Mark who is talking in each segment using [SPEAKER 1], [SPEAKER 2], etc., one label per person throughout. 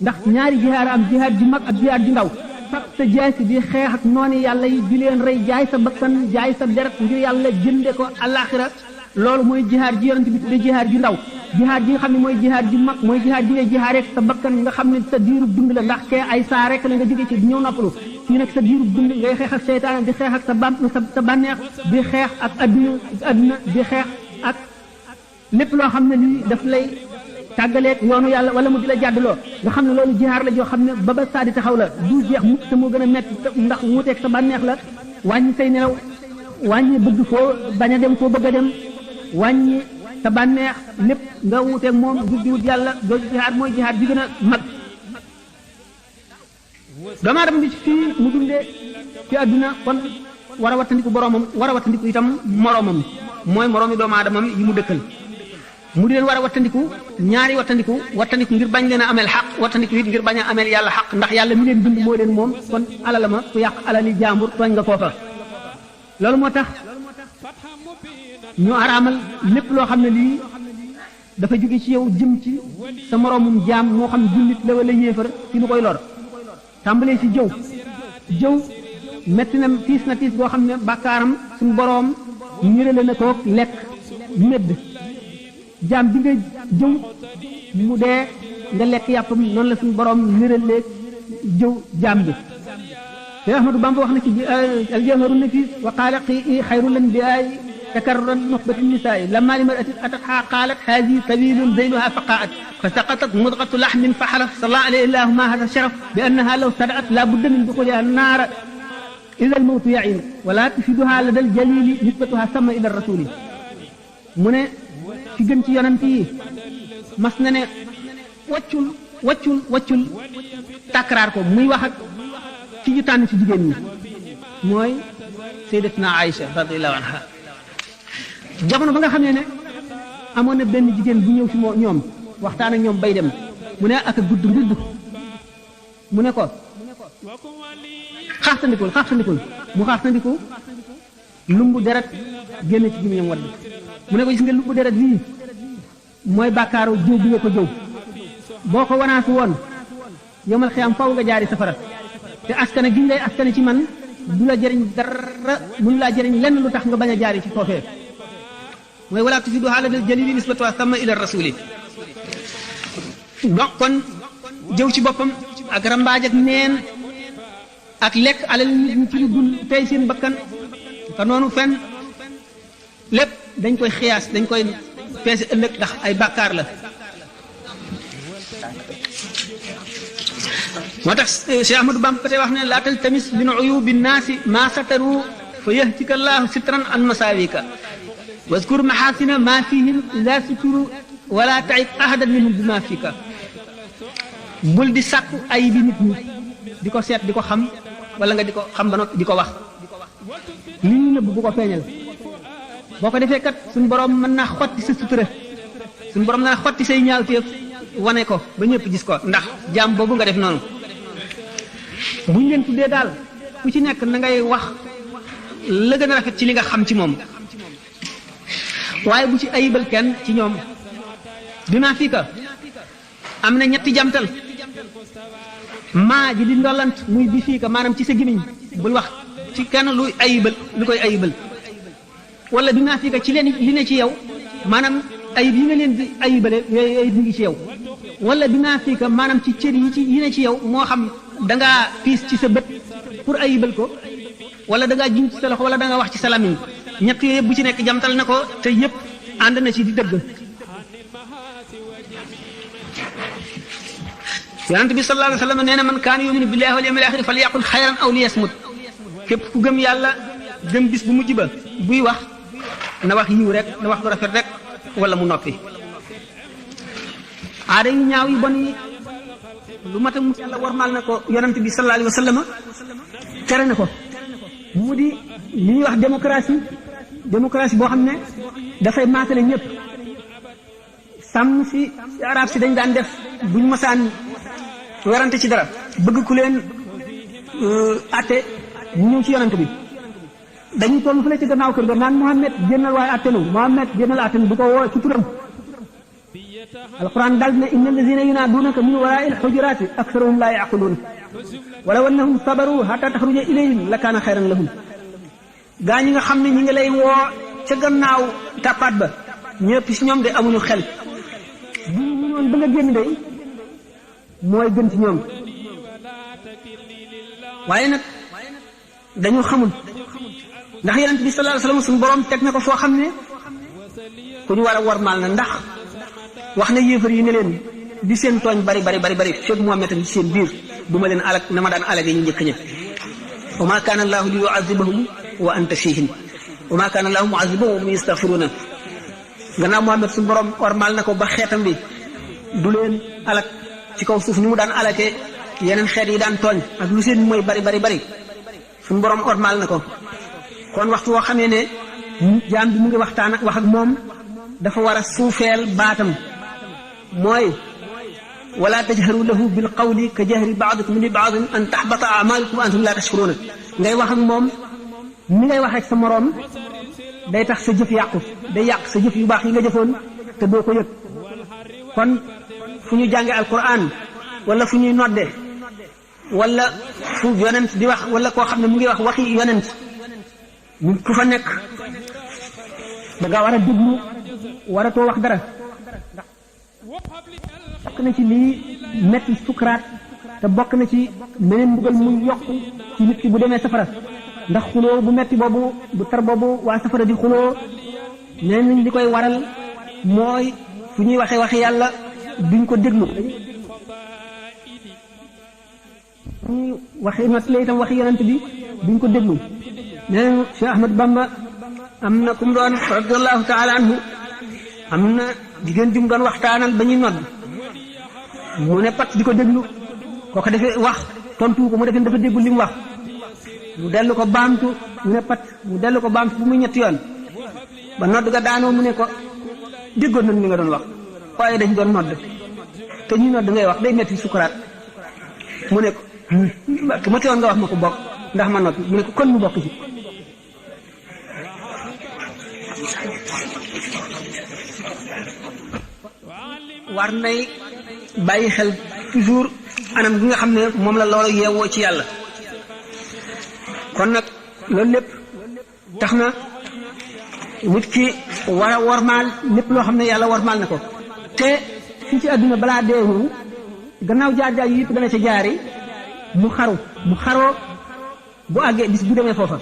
[SPEAKER 1] ndax ñaari jihaad am jihaad ju mag ak jihaad ju ndaw fab sa jaasi di xeex ak noonu yàlla yi di leen rey jaay sa bakkan jaay sa deret ngir yàlla jënde ko alaxira loolu mooy jihaad ji yonent bi tudde jihaad ju ndaw jihaad ji nga xam ne mooy jihaad ju mag mooy jihaad ji ngay jihaad rek sa bakkan nga xam ne sa diiru dund la ndax kee ay saa rek la nga jóge ci ñëw noppalu fii nag sa diiru dund ngay xeex ak seytaane di xeex ak sa bànneex di xeex ak adduna di xeex ak lépp loo xam ne lii daf lay tàggaleeg yoonu yàlla wala mu di la jàddloo nga xam ne loolu jihaar la joo xam ne ba saa di taxaw la du jeex mukk te moo gën a metti ndax wuuteeg sa bànneex la wàññi say nelaw wàññi bëgg foo bañ a dem foo bëgg a dem wàññi sa bànneex lépp nga wuuteeg moom di wut yàlla jooju jihaar mooy jihaar bi gën a mag doomu aadama bi fii mu dundee ci àdduna kon war a wattandiku boromam war a wattandiku itam moromam mooy moroomi doomu aadamam yi mu dëkkal mu di leen war a wattandiku ñaari wattandiku ngir bañ leen a ameel xaq wattandiku it ngir bañ a ameel yàlla xaq ndax yàlla mi leen bind moo leen moom kon alalama ku yàq alali jàmbur tooñ nga foofa loolu moo tax ñu araamal lépp loo xam ne lii dafa jóge ci yow jëm ci sa moroomum jaam moo xam jullit la wala yéefar ci lu koy lor tàmbalee ci jëw metti na tiis boo xam ne bàkkaaram suñu boroom ñërale na ko lekk médd jaam bi nga jëw mu dee nga lekk yàppam noonu la suñu borom niralee jëw jaam bi te Ahmadu Bamba wax na ci aljawharu nafis wa qaala qii xayrul anbiyaai takarruran nuxbati nisaai lamma li mar'atin atatha qaalat haadihi sabilun zayluha faqaat fa saqatat mudghatu laxmin fa xalaf salla alayhi llahu ma hada sharaf bi annaha law sadaat la budda min duxuliha naara ila almawtu yain wala tufiduha lada aljalili nisbatuha sama ila rasuli mu ne ci gën ci yonent yi mas na ne waccul takraar ko muy wax ak ci ñu tànn ci jigéen ñi mooy sayyidatuna Aïcha radiyallahu anha jamono ba nga xamee ne amoon na benn jigéen bu ñëw ci ñoom waxtaan ak ñoom bay dem mu ne ak a gudd ngudd mu ne ko xaaxtandikul mu xaaxtandiku lumbu deret génn ci gémmiñam wadd mu ne ko gis nga lumbu deret lii mooy bàkkaaru jëw bi nga ko jëw boo ko wanaasu woon yomal xiyam faw nga jaari safara te askane gi ñu lay askane ci man du la jëriñ dara mënu laa jëriñ lenn lu tax nga bañ a jaari ci foofee mooy wala tufidu haladal jalili nisbatu sama ila rasuli donc kon jëw ci boppam ak rambaaj ak neen ak lekk alal nit ñi ci lu dul tey seen bakkan te noonu fenn lépp dañ koy xiyaas dañ koy peese ëllëg ndax ay bàkkaar la moo tax Cheikh Ahmadou Bamba tey wax ne laa taltamis min uyubi nnaasi maa sataru fa yahtika llaahu sitran an masaawika waskur maxaasina maa fihim ila suturu wala taib ahadan minhum bi maa fika bul di sàkku ay bi nit ñi di ko seet di ko xam wala nga di ko xam ba noppi di ko wax li ñu nëbb bu ko feeñal boo ko defee kat suñu borom mën naa xotti sa sutura suñu borom naa xotti say ñaawteef wane ko ba ñëpp gis ko ndax jaam boobu nga def noonu buñ leen tuddee daal ku ci nekk na ngay wax la gën a rafet ci li nga xam ci moom waaye bu ci ayibal kenn ci ñoom bi maa fii ka am na ñetti jamtal maa ji di ndollant muy bi fii ka maanaam ci sa gimiñ bul wax ci kenn luy ayibal lu koy ayibal wala bi maa fii ka ci leen li ne ci yow maanaam ayib yi nga leen di ayibale yooyu ayib mi ngi ci yow wala bi maa fii ka maanaam ci cër yi ne ci yow moo xam dangaa piis ci sa bët pour ayibal ko wala dangaa jiw ci sa loxo wala dangaa wax ci sa lamiñ ñett yooyu yëpp bu ci nekk jamtal na ko te yëpp ànd na ci di dëgg yonent bi sallallahu alayhi wa sallam nee na man kaana yuminu billahi wal yawmil axir falyaqul xayran aw liyasmut képp ku gëm yàlla gëm bis bu mujj ba buy wax na wax yiw rek na wax lu rafet rek wala mu noppi aada yu ñaaw yu bon yi lu mat a mu yàlla warmal na ko yonent bi sallallahu alayhi wa sallam tere na ko mu di li ñuy wax démocratie boo xam ne dafay maatale ñëpp sàmm si arab si dañ daan def buñ masaan werante ci dara bëgg ku leen atte ñu ñëw ci yonent bi dañuy toll fële ci gannaaw kër ga naan Muhammad génnal waaye attenu Muhammad génnal attenu bu ko woo ci turam alquran dal ne inna allazina yunaadunaka min waraai alxujuraati aktharuhum laa yaqiluun walaw annahum sabaru hatta taxruja ilayhim la kaana xayran lahum gaa ñi nga xam ne ñi ngi lay woo ca gannaaw tàppaat ba ñëpp si ñoom de amuñu xel bu ñu mënoon ba nga génn day mooy gën ci ñoom waaye nag dañu xamul ndax yonent bi sallallahu alayhi wasallam suñu borom teg na ko foo xam ne ku ñu war a warmaal na ndax wax na yéefar yi ne leen di seen tooñ bari fekk Muhammad ci seen biir duma leen alak na ma daan alage ñu njëkk ña wa ma kaana allahu li yu'adhibahum wa anta fihim wa ma kaana allahu mu'adhibahum wa hum yastaghfiruna gannaaw Muhammad suñu borom warmaal na ko ba xeetam bi du leen alak ci kaw suuf ni mu daan alake yeneen xeet yi daan tooñ ak lu seen mooy bari suñu borom warmaal na ko kon waxtu woo xamee ne jaam bi mu ngi waxtaan wax ak moom dafa war a suufeel baatam mooy wala tajharu lahu bil qawli ka jahri ba'dikum li ba'din an tahbata a'malukum wa antum la tashkuruna ngay wax ak moom ni ngay wax ak sa moroom day tax sa jëf yàqu day yàq sa jëf yu baax yi nga jëfoon te doo ko yëg kon fu ñu jànge alquran wala fu ñuy nodde wala fu yonent di wax wala koo xam ne mu ngi wax waxi yonent ñu ku fa nekk da nga war a déglu waratoo wax dara ndax bokk na ci lii metti sukuraat te bokk na ci meneen mbugal muy yokk ci nit ki bu demee safara ndax xuloo bu metti boobu bu tar boobu waa safara di xuloo nee nañ li koy waral mooy fu ñuy waxi yàlla duñ ko déglu ñuy waxi nat la itam waxi yonent bi duñ ko déglu nee nañ Cheikh Ahmad Bamba am na ku mu doon radiyallahu taala anhu am na jigéen jum doon waxtaanal ba ñuy nodd mu ne pat di ko déglu kooku defee wax tontu ko mu defee dafa déggul li mu wax mu dellu ko baamtu mu ne pat mu dellu ko baamtu bu muy ñetti yoon ba nodd ga daanoo mu ne ko déggoon nañ li nga doon wax waaye dañ doon nodd te ñuy nodd ngay wax day metti sukuraat mu ne ko ma teewoon nga wax ma ko bokk ndax ma nodd mu ne ko kon mu bokk ci war nay bàyyi xel toujours anam gi nga xam ne moom la loolu yeewoo ci yàlla kon nag loolu lépp tax na nit ki war a wormaal lépp loo xam ne yàlla wormaal na ko te fii ci àdduna balaa deewu gannaaw jaar-jaar yi yëpp dana ca jaari mu xaroo bu àggee bis bu demee foofa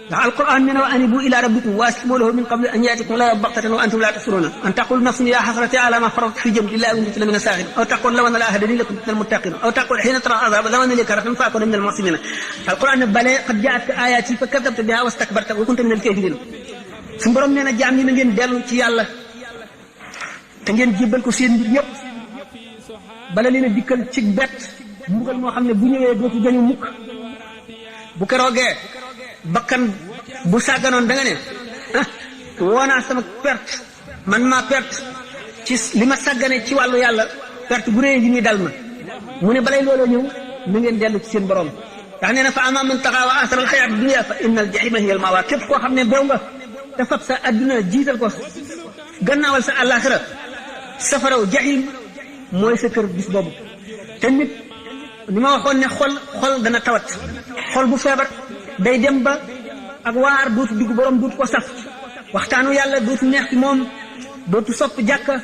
[SPEAKER 1] ndax alquran nee na wa anibu ila rabbikum wa aslimu lahu min qabli an yaatikum la baxtatan wa antum la tashuruna an taqul nafsun ya hasrati ala ma farat fi jambillahi wa kuntu min as-sakhirin aw taqul law anna la hadani lakuntu min al-muttaqin aw taqul hina tara azaba law anna li karatan fa akuna min al-muhsinin alquran ne bale qad ja'atka ayati fa kadhabta biha wastakbarta wa kunta min al-kafirin su borom nee na jaam ñi na ngeen dellu ci yàlla te ngeen jébbal ko seen mbir yépp bala leen a dikkal ci bett mbugal moo xam ne bu ñëwee dootu jañu mukk bu keroogee bakkan bu sàgganoon da nga ne woonaa sama perte man maa perte ci li ma sàggane ci wàllu yàlla perte bu réy gi ñuy dal ma mu ne balay looloo ñëw na ngeen dellu ci seen borom ndax nee na fa ama man taxaa wa asara al xayaat dunya fa inna al jahima hiya al mawa képp koo xam ne bew nga te fab sa adduna jiital ko gannaawal sa àllaaxira safaraw jahim mooy sa kër bis boobu te nit ni ma waxoon ne xol dana tawat xol bu feebar day dem ba ak waar dootu dugg borom dootu ko saf waxtaanu yàlla dootu neex ci moom dootu sopp jàkka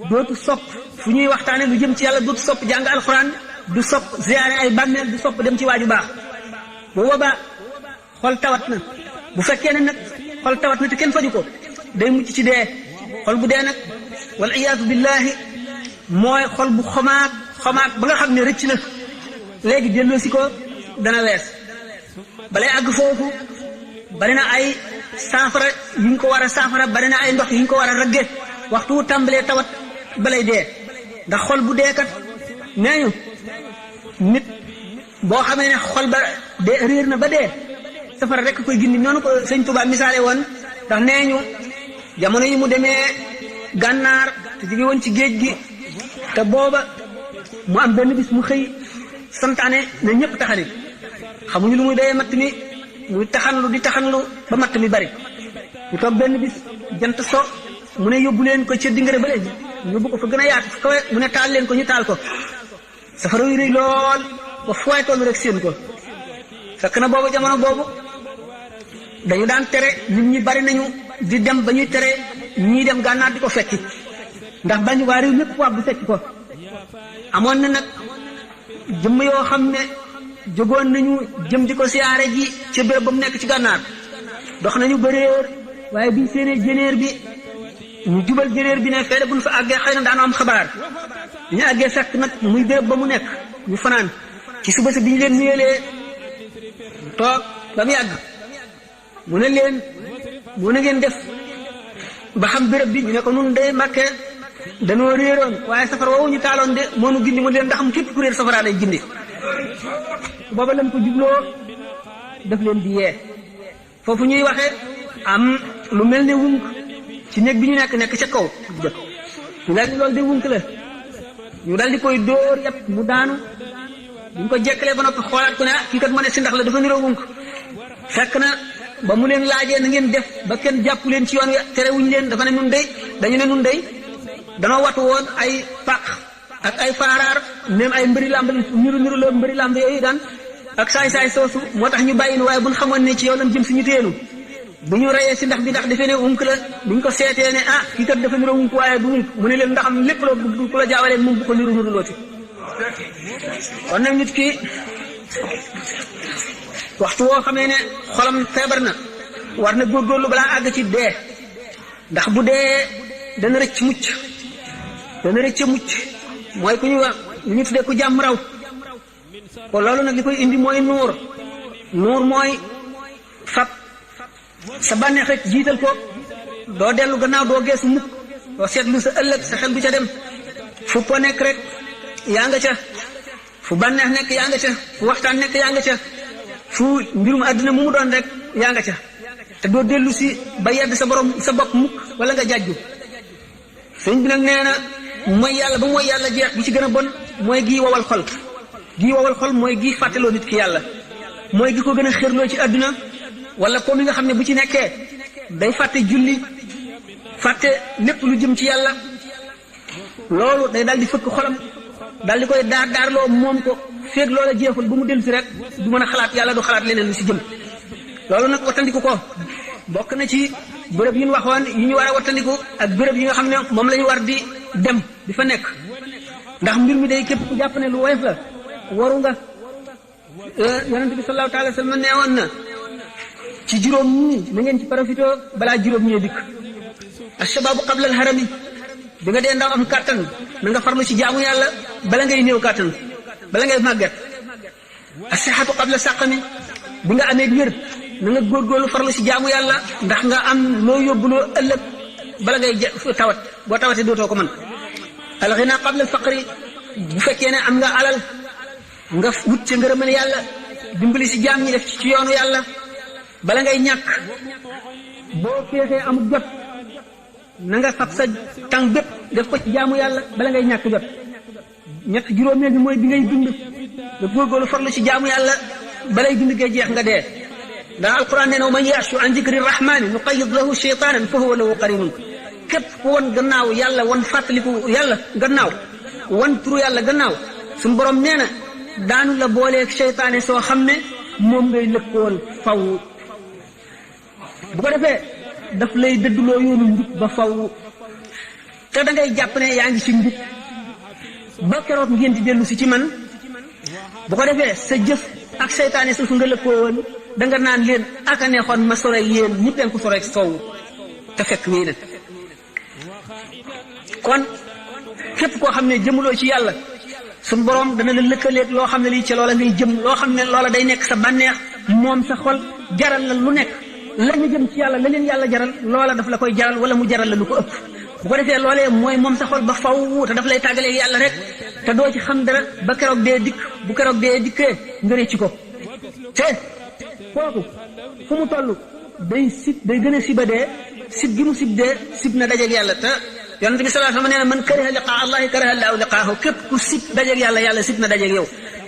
[SPEAKER 1] dootu sopp fu ñuy waxtaane lu jëm ci yàlla dootu sopp jàng alxuraan du sopp ziyaare ay bàmmeel du sopp dem ci waaju baax bu boobaa xol tawat na bu fekkee ne nag xol tawat na te kenn faju ko day mucc ci dee xol bu dee nag wal iyaadu billahi mooy xol bu xomaag ba nga xam ne rëcc na léegi delloo si ko dana wees balay àgg foofu bari na ay saafara yu ñu ko war a saafara bari na ay ndox yu ñu ko war a ragge waxtu wu tàmbalee tawat balay dee ndax xol bu dee kat nee ñu nit boo xamee ne xol ba dee réer na ba dee safara rek koy gindi noonu ko sëñ Tuubaa misaale woon ndax nee ñu jamono yi mu demee gànnaar te jóge woon ci géej gi te booba mu am benn bis mu xëy santaane na ñëpp taxani xamuñu lu muy doyee matt mi muy taxanlu di taxanlu ba matt mi bari ñu toog benn bis jant so mu ne yóbbu leen ko ca dingare ba léegi ñu bëgg ko fa gën a yaatu fu kawe mu ne taal leen ko ñu taal ko safara yu rëy lool ba fooy toll rek seen ko fekk na boobu jamono boobu dañu daan tere nit ñi bari nañu di dem ba ñuy tere ñii dem gànnaar di ko fekki ndax bañ waa réew ñëpp waab bu fekki ko amoon na nag jëmm yoo xam ne jógoon nañu jëm di ko siyaare ji ca béréb ba mu nekk ci gànnaar dox nañu bëreer waaye biñ seenee jëneer bi ñu jubal jëneer bi ne feede buñ fa àggee xëy na daanu am xabaar bi ñu àggee fekk nag muy béréb ba mu nekk ñu fanaan ci suba si bi ñu leen nuyelee toog ba mu yàgg mu ne leen mu ne ngeen def ba xam béréb bi ñu ne ko nun de Mbàkke danoo réeroon waaye safara woowu ñu taaloon de moo nu gindi mu leen ndax am képp ku réer safara lay gindi booba lañ ko jubloo daf leen di yee foofu ñuy waxee am lu mel ne wunk ci néeg bi ñu nekk ca kaw ñu daal di loolu de wunk la ñu daal di koy dóor yàpp mu daanu buñ ko jekkalee ba noppi xoolaat ko ne kii kat ma ne si ndax la dafa niroo wunk fekk na ba mu leen laajee na ngeen def ba kenn jàpp leen ci yoon wi terewuñ leen dafa ne nun day dañu ne nun day danoo watu woon ay paq ak ay faaraar même ay mbëri làmb niru la mbëri làmb yooyu daan ak saay-saay soosu moo tax ñu bàyyi waaye buñ xamoon ne ci yow lan jëm suñu teenu bu ñu reyee si ndax bi ndax defee ne wunk la buñ ko seetee ne kii kat dafa niroo wunk waaye du wunk mu ne leen ndax am lépp loo ku la jaawalee moom bu ko niru looti kon nag nit ki waxtu woo xamee ne xolam feebar na war na góorgóorlu balaa àgg ci dee ndax bu dee dana rëcc mucc mooy ku ñu wax ñu tuddee ku jàmm raw ko loolu nag li koy indi mooy nuur mooy fab sa bànneex rek jiital ko doo dellu gannaaw doo geesu mukk doo seetlu sa ëllëg sa xel du ca dem fu po nekk rek yaa nga ca fu bànneex nekk yaa nga ca fu waxtaan nekk yaa nga ca fu mbirum àddina mu doon rek yaa nga ca te doo dellu si ba yedd sa borom sa bopp mukk wala nga jàjju sëñ bi nag nee na mooy yàlla ba mooy yàlla jeex bi ci gën a bon mooy gii wowal xol mooy gii fàttaloo nit ki yàlla mooy gi ko gën a xërloo ci àdduna wala comme yi nga xam ne bu ci nekkee day fàtte julli fàtte lépp lu jëm ci yàlla loolu day daal di fëkk xolam daal di koy daarloo moom ko feeg loola jeexul bu mu dellu si rek du mën a xalaat yàlla du xalaat leneen lu si jëm loolu nag wattandiku ko bokk na ci bërëb yi ñu waxoon yi ñu war a wattandiku ak bërëb yi nga xam ne moom la ñu war di dem di fa nekk ndax mbir mi day képp ku jàpp ne lu woyof la waru nga yonent bi sallallahu taala wa sallam nee woon na ci juróom ñi na ngeen ci profité balaa juróom ñee dikk ashababu qabla alharami bi nga dee ndaw am kàttan na nga farlu ci jaamu yàlla bala ngay néew kàttan bala ngay màgget asihatu qabla saqami bi nga amee wér na nga góorgóorlu farlu ci jaamu yàlla ndax nga am loo yóbbuloo ëllëg bala ngay tawat boo tawatee dootoo ko mën alxina qabla alfaqri bu fekkee ne am nga alal nga wut ca ngërëmal yàlla dimbali ci jaam ñi def ci yoonu yàlla bala ngay ñàkk boo feexee amul jot na nga fab sa tàng bépp def ko ci jaamu yàlla bala ngay ñàkk jot ñett juróomeel bi mooy bi ngay dund nga góorgóorlu farlu ci jaamu yàlla balay dund gee jeex nga dee ndax alquran nee na man ya'shu an dikri rahmani nuqayyid lahu shaytanan fa huwa lahu qarinun képp ku won gannaaw yàlla won fàttaliku yàlla gannaaw won turu yàlla gannaaw suñu borom nee na daanu la booleeg seytaane soo xam ne moom ngay lëkkool faw bu ko defee daf lay dëdduloo yoonu njub ba faw te da ngay jàpp ne yaa ngi ci njub ba keroog ngeen di dellu si ci man bu ko defee sa jëf ak seytaane su nga lëkkoo woon da nga naan leen ak a neexoon ma sore yéen ñi penku sore sow te fekk wéy na kon képp koo xam ne jëmuloo ci yàlla suñ borom dana la lëkkaleeg loo xam ne lii ci loola ngay jëm loo xam ne loola day nekk sa bànneex moom sa xol jaral la lu nekk la ñu jëm ci yàlla la leen yàlla jaral loola daf la koy jaral wala mu jaral la lu ko ëpp bu ko defee loolee mooy moom sa xol ba faw te daf lay tàggaleeg yàlla rek te doo ci xam dara ba keroog dee dikk bu keroog dee dikkee nga rëcc ko te kooku fu mu toll day gën a siba dee sib gi mu sib dee sib na dajeeg yàlla te yonent bi sallallahu alayhi wasallam nee na man kariha liqaa allahi kariha allahu liqaahu képp ku sib dajeeg yàlla yàlla sib na dajeeg yow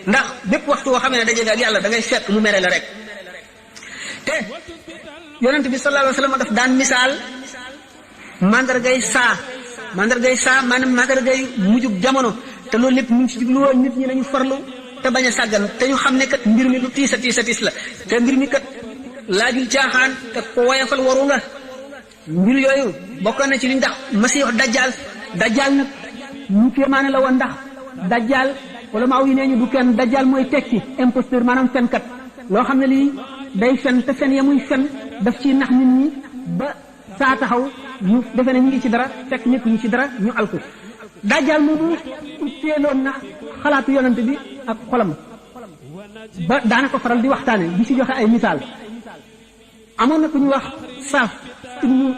[SPEAKER 1] ndax bépp waxtu woo xamee ne dajeeg ak yàlla da ngay fekk mu mere la rek te yonent bi sallallahu alayhi wasallam daf daan misaal mandargay saa mandargay saa maanaam mandargay mujjug jamono te loolu lépp mu ngi ci jublu woon nit ñi nañu farlu te bañ a sàggan te ñu xam ne kat mbir mi lu tiis a tiis a tiis la te mbir mi kat laajul caaxaan te ko woyafal waru la mbir yooyu bokk na ci li ndax masiix dajjal nag ñu kéemaane la woon ndax dajjal wala maaw yi nee ñu du kenn dajjal mooy tekki imposteur maanaam fenkat loo xam ne lii day fen te fen ya muy fen daf ci nax nit ñi ba saa taxaw ñu defe ne ñu ngi ci dara fekk nekk ñu ci dara ñu alku dajjal moomu teeloon na xalaatu yonante bi ak xolam ba daana ko faral di waxtaane di ci joxe ay misaal amoon na ku ñu wax saaf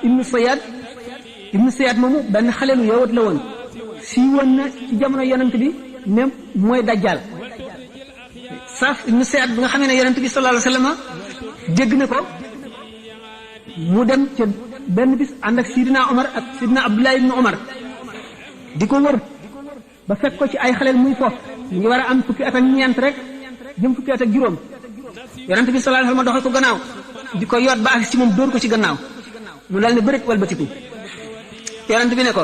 [SPEAKER 1] ibnu Sayaad moomu benn xaleelu yowat la woon si woon na ci jamono yonent bi ne mooy dajjal saaf ibnu Sayaad bi nga xamee ne yonent bi sallallahu alayhi wasallam dégg na ko mu dem ca benn bis ànd ak sidina Omar ak sidina Abdullah ibnu Omar di ko wër ba fekk ko ci ay xaleel muy foofu mu ngi war a am fukki at ak ñeent rek jëm fukki at ak juróom yonent bi sallallahu alayhi wasallam doxe ko gannaaw di ko yoot ba ak ci moom dóor ko ci gannaaw mu dal ne bërit walbatiku yonent bi ne ko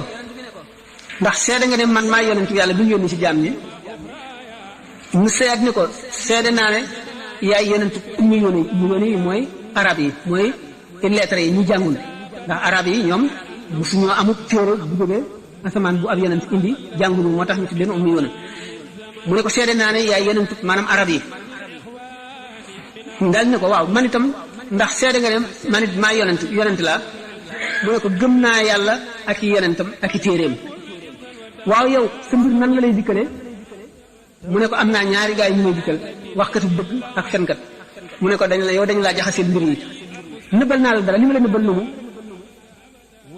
[SPEAKER 1] ndax seede nga ne man maa yonent yàlla bi ñu yónni ci jaam ñi mu seet ni ko seede naa ne yaay yonent ummi yooni yi mooy arab yi mooy lettre yi ñu jàngul ndax arab yi ñoom musuñoo amut téere bu jógee asamaan bu ab yonent indi jàngulu moo tax ñu tudd leen ummi yoona mu ne ko seede naa ne yaay yonent maanaam arab yi dal ne ko waaw man itam ndax seede nga ne man it maa yonent laa mu ne ko gëm naa yàlla ak i yonentam ak i téeréem waaw yow sa mbir nan la lay dikkale mu ne ko am naa ñaari gaay yi ñu may dikkal waxkatu dëgg ak fenkat mu ne ko dañ laa jaxaseel mbir yi nëbbal naa la dara li ma la nëbbal lu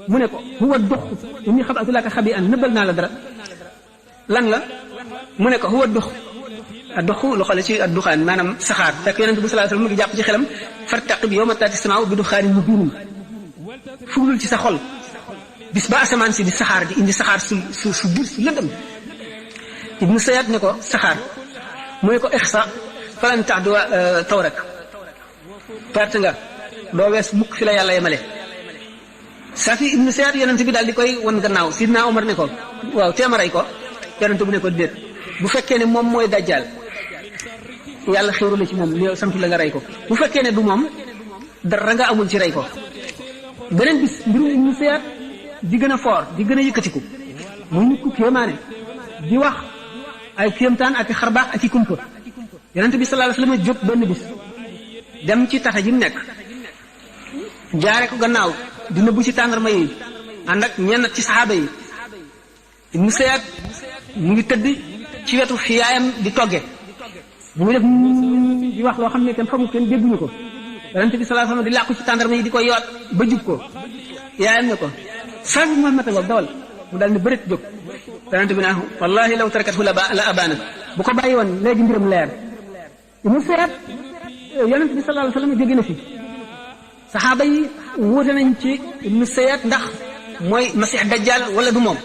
[SPEAKER 1] mu ne ko huwa dux inni xabatu laka xabi an nëbbal naa la dara lan la mu ne ko huwa dux a doxu lu xale ci adduxaan maanaam saxaar fekk yonent bi sallallahu alayhi wasallam mu ngi jàpp ci xelam fartaqib yawma taati samaaw bi duxaanin mubiin fuglul ci sa xol bis ba asamaan si di saxaar di indi saxaar su biir su lëndëm ibnu Sayaad ne ko saxaar mu ne ko ixsa falan taxdu tawrak perte nga doo wees mukk fi la yàlla yemale Safi ibnu Sayaad yonent bi daal di koy won gannaaw sidna Omar ne ko waaw teemaray ko yonent bu ne ko déet bu fekkee ne moom mooy dajjal yàlla xéeru la ci moom li santu la nga rey ko bu fekkee ne du moom dara nga amul ci rey ko beneen bis mbirum ibnu Sayaad di gën a foor di gën a yëkkatiku muy nit ku kéemaane di wax ay kéemtaan ak i xarbaax ak i kumpa yonent bi sallallahu alayhi wasallam jóg benn bis dem ci tata ji mu nekk jaare ko gannaaw di nëbbu ci tàndarma yi ànd ak ñenn ci saxaaba yi ibnu Sayaad mu ngi tëdd ci wetu fi yaayam di togge mu ngi def di wax loo xam ne kenn xamul kenn dégguñu ko yonent bi sallallahu alayhi wasallam di làqu ci tàndarma yi di ko yoot ba jub ko yaayam ne ko sabi Muhammad dawal mu daal ne bërit jóg yonent bi naa wallahi law tarakathu la abana bu ko bàyyi woon léegi mbiram leer ibnu Sayaad yonent bi sallallahu alayhi wasallam jóge na fi saxaaba yi wuute nañ ci ibnu Sayaad ndax mooy masix dajjal wala du moom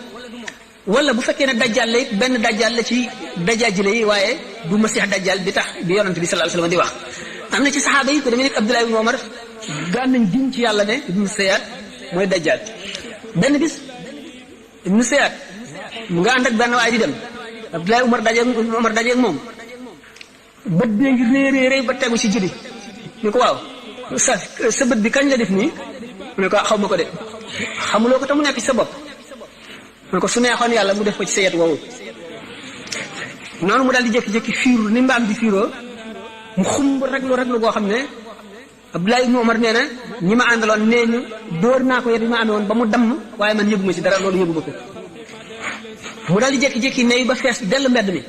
[SPEAKER 1] wala bu fekkee ne dajjal la it benn dajjal la ci dajaajile yi waaye du masix dajjal bi tax bi yonent bi sallallahu alayhi wasallam di wax am na ci saxaaba yi ko demee nit Abdullah ibn Umar daan nañ giñ ci yàlla ne ibnu Sayaad mooy dajjal benn bis ibnu Sayaad mu nga ànd ak benn waay di dem Abdullah Umar dajeeg moom bët bi ngi réeréeréy ba tegu ci jëli ni ko waaw sa bët bi kañ la def nii mu ne ko xaw ma ko de xamuloo ko te mu nekk ci sa bopp mu ne ko su neexoon yàlla mu def ko ci sa yet woowu noonu mu daal di jékki-jékki fiiru ni mbaam di fiiroo mu xumb raglu goo xam ne Abdullah ibn Umar nee na ñi ma àndaloon nee ñu dóor naa ko yet yi ma amee woon ba mu damm waaye man yëguma ci dara loolu yëguma ko mu daal di jékki-jékki ne ba fees dell mbedd mi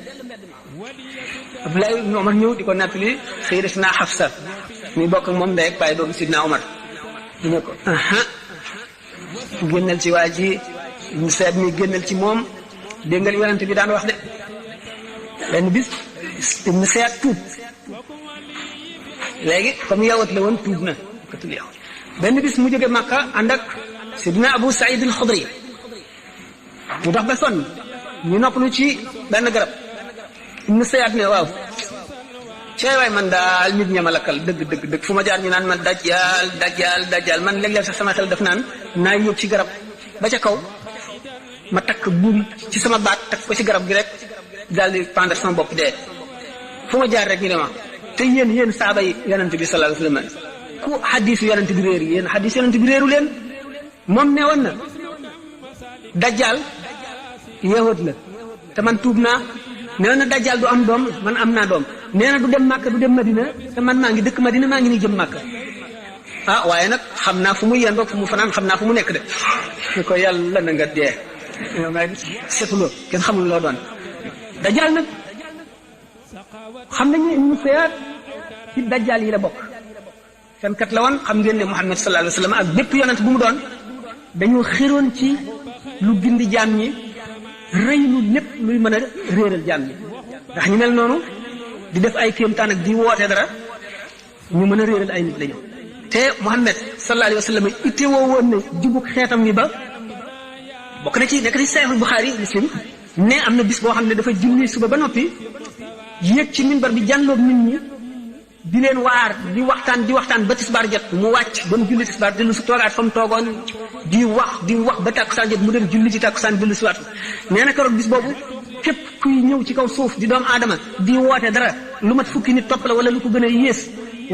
[SPEAKER 1] Abdullah ibn Umar ñëw di ko nattali Sayyidatuna Hafsa muy bokk ak moom ndey ak baay doomu Sidna Umar mu ne ko génnal ci waa ji mu seet mi génnal ci moom dégg nga li yonent bi daan wax de benn bis mu seet tuub léegi comme yawat la woon tuub na katul yow benn bis mu jóge Makka ànd ak Sidna Abu Saïd al-Khudri mu dox ba sonn ñu noppalu ci benn garab mu seet ne waaw cey waay man daal nit ña ma lakkal dëgg fu ma jaar ñu naan man dajjal man léeg-léeg sax sama xel def naan naa yóbbu ci garab ba ca kaw ma takk buum ci sama baat takk ko ci garab gi rek daal di pendre sama bopp dee fu ma jaar rek ñu ne ma te yéen saaba yi yonent bi sallallahu alayhi wasallam ku xadiisu yonent bi réer yéen xadiisu yonent bi réeru leen moom ne woon na dajjal yahud la te man tuub naa nee na dajjal du am doom man am naa doom nee na du dem Màkka du dem Madina te man maa ngi dëkk Madina maa ngi nii jëm Màkka ah waaye nag xam naa fu mu yendoog fu mu fanaan xam naa fu mu nekk de ni ko yàlla na nga dee may setuloo kenn xamul loo doon dajjal nag xam nañ ne Ibnu Sayyad ci dajjal yi la bokk fenkat la woon xam ngeen ne Muhammad sallallahu alayhi wa sallam ak bépp yonent bu mu doon dañoo xiroon ci lu gindi jaam ñi rëy lu lépp luy mën a réeral jaam ñi ndax ñu mel noonu di def ay kéemtaan ak di woote dara ñu mën a réeral ay nit lañu te Muhammad sallallahu alayhi wa sallam itte woo woon ne jubug xeetam wi ba bokk na ci nekk ci Sahih Bukhari Muslim ne am na bis boo xam ne dafa julli suba ba noppi yéeg ci minbar bi jànloog nit ñi di leen waar di waxtaan ba tisbaar jot mu wàcc ba mu julli tisbaar dellu si toogaat fa mu toogoon di wax ba tàkkusaan jot mu dem julli ci tàkkusaan dellu si waat nee na keroog bis boobu képp kuy ñëw ci kaw suuf di doomu aadama di woote dara lu mat fukki nit topp la wala lu ko gën a yées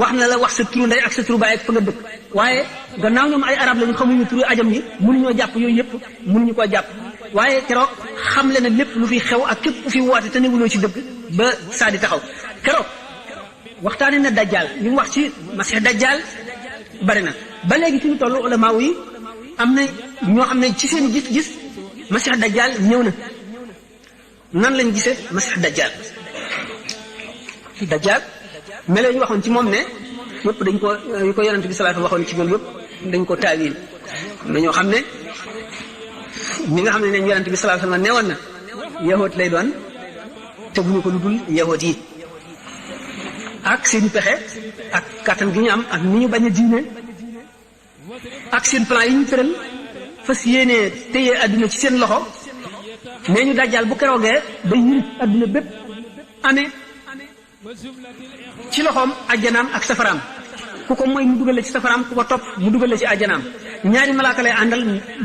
[SPEAKER 1] wax na la wax sa turu ndey ak sa turu baay ak fa nga dëkk waaye gannaaw ñoom ay arab lañu xamuñu turu ajam yi mënuñoo jàpp yooyu yëpp mënuñu koo jàpp waaye keroog xam le na lépp lu fi xew ak képp ku fi woote te newuloo ci dëgg ba saa di taxaw keroog waxtaane na dajjal li mu wax ci masih dajjal bari na ba léegi fi ñu toll ulama yi am na ñoo xam ne ci seen gis-gis masih dajjal ñëw na nan lañ gisee masih dajjal melo ñu waxoon ci moom ne yëpp dañ ko yu ko yonent bi salaatu waxoon ci moom yëpp dañ ko taawil am na ñoo xam ne ñi nga xam ne yonent bi salaatu ma newoon na yahood lay doon te bu ñu ko lu dul yahood yi ak seen pexe ak kàttan gi ñu am ak ni ñu bañ a diine ak seen plan yi ñu tëral fas yéenee téye adduna ci seen loxo nee ñu dajjal bu keroogee ba yirif adduna bépp amee ci loxoom ajjanaam ak safaraam ku ko mooy mu dugal la ci safaraam ku ko topp mu dugal la ci ajjanaam ñaari malaaka lay àndal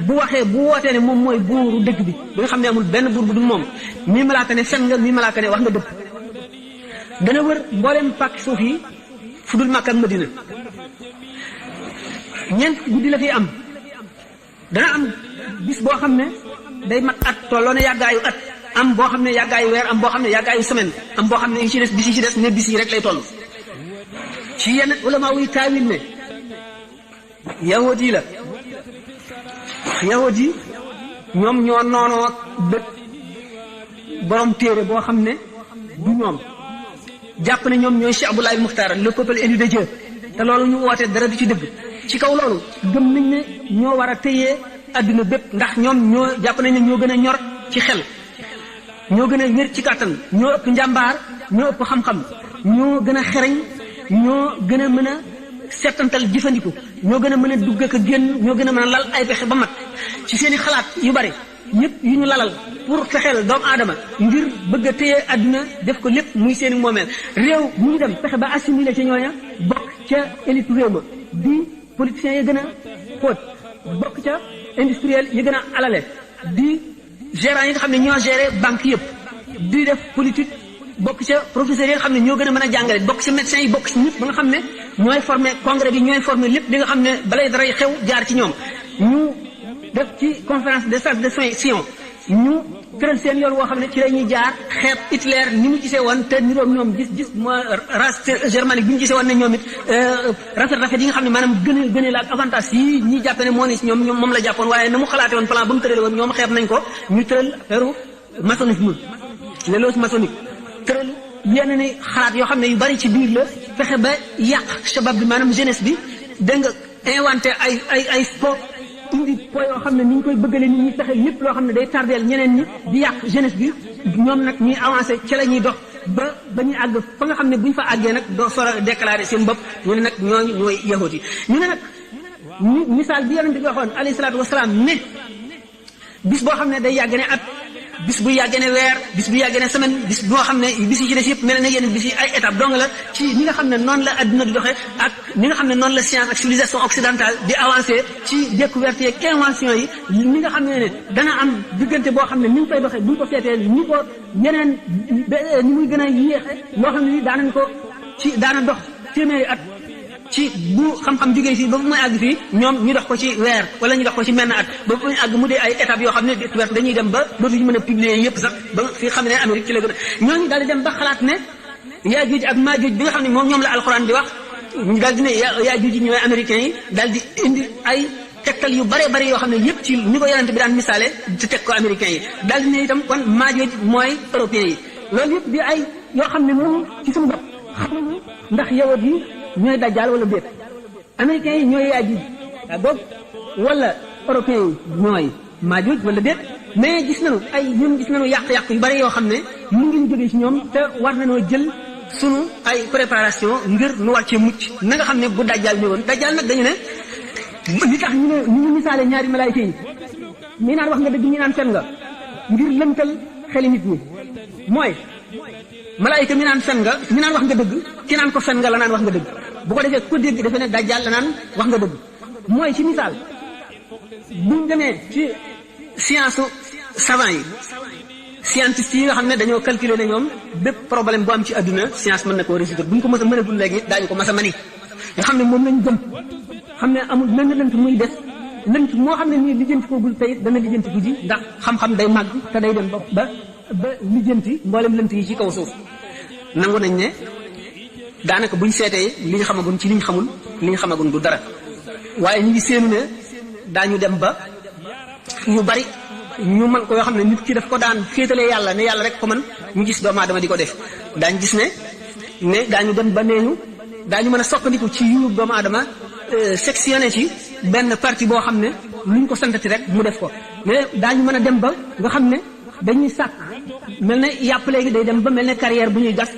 [SPEAKER 1] bu wootee ne moom mooy buuru dëgg bi nga xam ne amul benn buur bu dul moom mii malaaka ne fen nga mii malaaka ne wax nga dëgg dana wër mbooleem pàkk suuf yi fu dul Makka ak Madina ñeent guddi la fi am dana am bis boo xam ne day mat at tolloo ne yàggaayu at am boo xam ne yàggaayu weer am boo xam ne yàggaayu semaine am boo xam ne yu ci des bis yi ci des ne bis yi rek lay toll ci yenn ulama wuy taawil ne yahud yi la yahud yi ñoom ñoo noonoo dëkk borom téere boo xam ne du ñoom jàpp ne ñoom ñooy Cheikh Abdoulaye Muxtaar le peuple élu de Dieu te loolu ñu woote dara du ci dëgg ci kaw loolu gëm nañ ne ñoo war a téye adduna bépp ndax ñoom ñoo jàpp nañ ne ñoo gën a ñor ci xel ñoo gën a wér ci kàttan ñoo ëpp njàmbaar ñoo ëpp xam-xam ñoo gën a xereñ ñoo gën a mën a settantal jëfandiku ñoo gën a mën a dugg ak a génn ñoo gën a mën a lal ay pexe ba mat ci seen i xalaat yu bari yëpp yu ñu lalal pour fexeel doomu aadama ngir bëgg a téye adduna def ko lépp muy seen i moomeel réew mu ñu dem fexe ba assimilé ca ñooña bokk ca élite réew ma di politiciens yi gën a xóot bokk ca industriel yi gën a alale di gérants yi nga xam ne ñoo géré banque yëpp di def politique bokk ca professeurs yi nga xam ne ñoo gën a mën a jàngale bokk ca médecins yi bokk ci ñëpp ba nga xam ne ñooy formé congrès bi ñooy formé lépp li nga xam ne balay daray xew jaar ci ñoom ñu def ci conférence des sages de Sion ñu tëral seen yoon woo xam ne ci la ñuy jaar xeeb Hitler ni mu gisee woon te niroog ñoom gis mooy race germanique bi ñu gisee woon ne ñoom it rafet yi nga xam ne maanaam gën a la ak avantage yi ñi jàppe ne moo ne si ñoom moom la jàppoon waaye na mu xalaate woon plan ba mu tërale woon ñoom xeeb nañ ko ñu tëral affaire maçonnisme les loges maçonniques tëral yenn ni xalaat yoo xam ne yu bari ci biir la fexe ba yàq shabab bi maanaam jeunesse bi dégg nga inventé ay sport indi po yoo xam ne ni ñu koy bëggale nit ñi fexe lépp loo xam ne day tardeel ñeneen ñi di yàq jeunesse bi ñoom nag ñuy avancé ca la ñuy dox ba ñuy àgg fa nga xam ne bu ñu fa àggee nag doo sor a déclaré seen bopp ñu ne nag ñooñu ñooy yahut yi ñu ne nag misaal bi yonente bi waxoon alayhi salaatu wasalaam ne bis boo xam ne day yàgg ne at bis bu yàggee ne weer bis bu yàggee ne semaine bis boo xam ne bis yi ci des yëpp mel na yeneen bis yi ay étape dong la ci ni nga xam ne noonu la adduna di doxee ak ni nga xam ne noonu la science ak civilisation occidentale di avancer ci découverte yeeg invention yi ni nga xam ne dana am diggante boo xam ne ni ñu koy doxee bu ñu ko seetee ni ko yeneen ni muy gën a yéexe loo xam ne ni daanañ ko ci daana dox téeméeri at ci bu xam-xam jógee fii ba bu muy àgg fii ñoom ñu dox ko ci weer wala ñu dox ko ci menn at ba bu muy àgg mu dee ay étapes yoo xam ne découverte dañuy dem ba dootuñu mën a publier yëpp sax ba fi xam ne Amérique ci la gën a ñooñu daal di dem ba xalaat ne Yaajuuj ak Maajuuj bi nga xam ne moom ñoom la alxuraan di wax ñu daal di ne Yaajuuj yi ñooy américains yi daal di indi ay tegtal yu bare bare yoo xam ne yëpp ci ni ko yonent bi daan misaale ci teg ko américains yi daal di ne itam kon Maajuuj mooy européens yi loolu yëpp di ay yoo xam ne moom ci suñu bopp xamuñu ndax yawut yi ñooy dajjaal wala déet américains yi ñooy Yaajuuj boobu wala européens yi ñooy Maajuuj wala déet mais gis nañu yàq-yàq yu bari yoo xam ne mu ngi jógee ci ñoom te war nañoo jël sunu ay préparation ngir nu war cee mucc na nga xam ne bu dajjaal ñëwoon dajjaal nag dañu ne li tax ñu misaale ñaari malaayika yi ñi naan wax nga dëgg ñi naan fen nga ngir lëntal xeli nit ñi mooy malaayika mi naan fen nga mi naan wax nga dëgg ki naan ko fen nga la naan wax nga dëgg bu ko defee ku dégg defe ne dajjaal la naan wax nga dëgg mooy ci misaal buñ demee ci science savant yi scientiste yi nga xam ne dañoo calculer ne ñoom bépp problème bu am ci adduna science mën na koo résoudre buñ ko mës a mënagul léegi daañu ko mës a mani nga xam ne moom lañ gëm xam ne amul mel na lënt muy des lënt moo xam ne nii lijjanti ko gul tey dana lijjanti guddi ndax xam-xam day màgg te day dem ba lijjanti mboolem lënt yi ci kaw suuf nangu nañ ne daanaka buñ seetee li ñu xamagun ci li ñu xamul li ñu xamagun du dara waaye ñu ngi séenu ne daañu dem ba yu bari ñu mën ko yoo xam ne nit ki daf ko daan féetalee yàlla ne yàlla rek ko mën ñu gis doomu aadama di ko def daañu gis ne daañu dem ba neeñu daañu mën a soppandiku ci yu doomu aadama sectionné ci benn partie boo xam ne luñ ko santati rek mu def ko mais daañu mën a dem ba nga xam ne dañuy sàkk mel ne yàpp léegi day dem ba mel ne carrière bu ñuy gas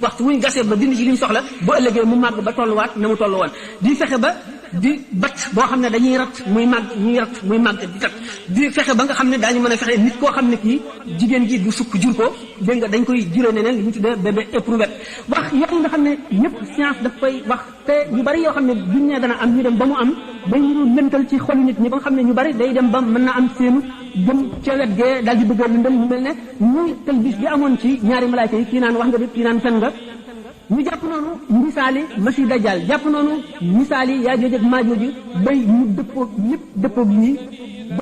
[SPEAKER 1] waxtu bu ñu gasee ba dindi ci li ñu soxla bu ëllëgee mu màgg ba tolluwaat na mu tollu woon di fexe ba di bat boo xam ne dañuy rat muy màgg ñuy rat muy màgg di tat di fexe ba nga xam ne daañu mën a fexe nit koo xam ne kii jigéen gi du sukk jur ko dégg nga dañ koy juree neneen li ñu tuddee bébé éprouvette wax yooyu nga xam ne ñëpp science daf koy wax te yu bari yoo xam ne duñ ne dana am ñu dem ba mu am day ñu lëntal ci xolu nit ñi ba nga xam ne ñu bari day dem ba mën na am seenu gëm ca wet gee daal di bëgg a lëndal mu mel ne muy talbis bi amoon ci ñaari malaayka yi kii naan wax nga dëgg kii naan fen nga ñu jàpp noonu misaali masi dajjal jàpp noonu misaali Yaajuuj ak Maajuuj bay ñu dëppoo ñëpp dëppoo ñi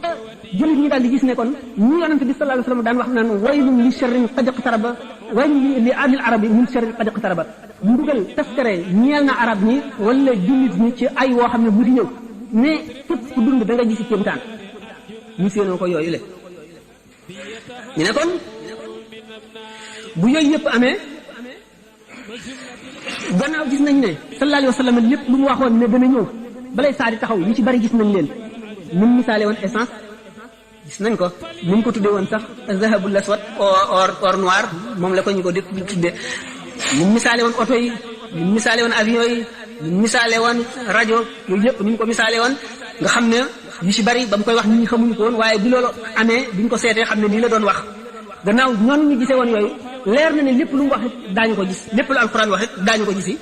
[SPEAKER 1] ba jullit ñi daal di gis ne kon ñu yonent bi sallallahu alayhi wasallam daan wax naan waylun li sharrin qad iqtaraba waylun li ahlil arabi min sharrin qad iqtaraba mbugal taskare ñeel na arab ñi wala jullit ñi ci ay woo xam ne bu di ñëw mais képp ku dund da nga gisi kéemtaan ñu séenoo ko yooyu le ñu ne kon bu yooyu yëpp amee gannaaw gis nañ ne sallallahu alayhi wa sallam lépp lu mu waxoon ne dana ñëw balay saa di taxaw yu ci bari gis nañ leen ni mu misaale woon essence gis nañ ko ni mu ko tuddee woon sax zahabul aswad or noir moom la ko ñu ko di tuddee ni mu misaale woon oto yi ni mu misaale woon avion yi ni mu misaale woon rajo yooyu yëpp ni mu ko misaale woon nga xam ne yu ci bari ba mu koy wax nit ñi xamuñu ko woon waaye bi loolu amee biñ ko seetee xam ne lii la doon wax gannaaw noonu ñu gisee woon yooyu leer na ne lépp lu mu wax it daañu ko gis lépp lu alxuraan wax it daañu ko gisi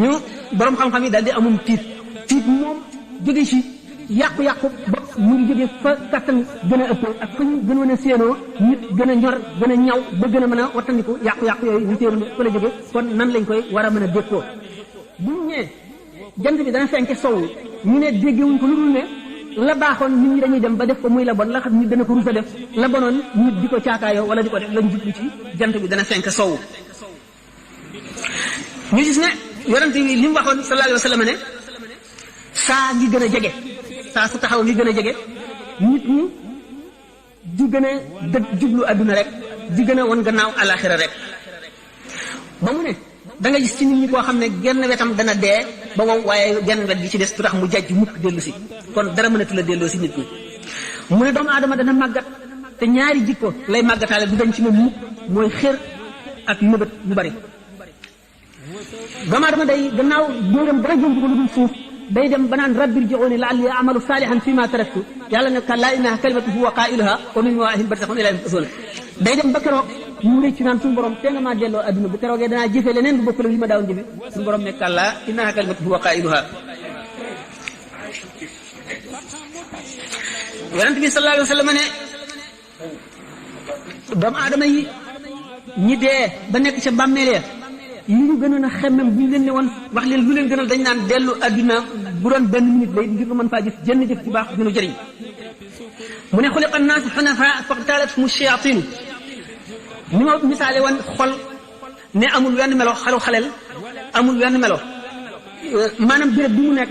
[SPEAKER 1] ñu borom xam-xam yi daal di amum tiit moom jóge ci yàqu-yàqu ba mu ngi jóge fa kattan gën a ëpp ak fa ñu gënoon a séenoo nit gën a ñor gën a ñaw ba gën a mën a wattandiku yàqu-yàqu yooyu ñu séenu fa la jóge kon nan lañ koy war a mën a dékkoo bu ñu ñëwee jant bi dana fenke sow ñu ne déggewuñ ko lu dul ne la baaxoon nit ñi dañuy dem ba def ko muy la bon la xam nit dana ko rus a def la bonoon nit di ko caakaayoo wala di ko def lañ jublu ci jant bi dana fenk sowu ñu gis ne yonent bi li mu waxoon sallallahu alayhi wa sallam ne saa ngi gën a jege saa su taxaw ngi gën a jege nit ñi di gën a jublu adduna rek di gën a won gannaaw alaxira rek ba mu ne da nga gis ci nit ñi koo xam ne genn wetam dana dee ba wow waaye genn wet gi ci des du tax mu jajj mukk dellu si kon dara mënatu la delloo si nit ñi mu ne doomu aadama dana màggat te ñaari jikko lay màggataale du dañ ci moom mukk mooy xër ak mëbët bu bari doomu aadama day gannaaw dóoram dara jëm ko lu dul suuf day dem ba naan rabbi irji'uuni la'allii a'malu saalihan fiimaa taraktu yàlla ne kallaa innahaa kalimatun huwa qaa'iluhaa wa min waraa'ihim barzakhun ilaa yawmi yub'athuun day dem ba keroog mu rëcc naan suñu borom te nga maa delloo adduna bu keroogee danaa jëfe leneen bu bokkul li ma daawoon jëfe suñu borom ne kallaa innahaa kalimatun huwa qaa'iluhaa. Yonent bi sallallahu alayhi wa sallam ne doomu aadama yi ñi dee ba nekk ca bàmmeel ya li ñu gënoon a xemmem bu ñu leen ne woon wax leen lu leen gënal dañ naan dellu adduna bu doon benn minute lay ngir nga mën faa gis jënn jëf ci baax gënu jëriñ. mu ne xuliqa annaasu xunafaa faqtalathum shayaatiinu ni ma misaale woon xol ne amul wenn melo xalel amul wenn melo maanaam béréb bi mu nekk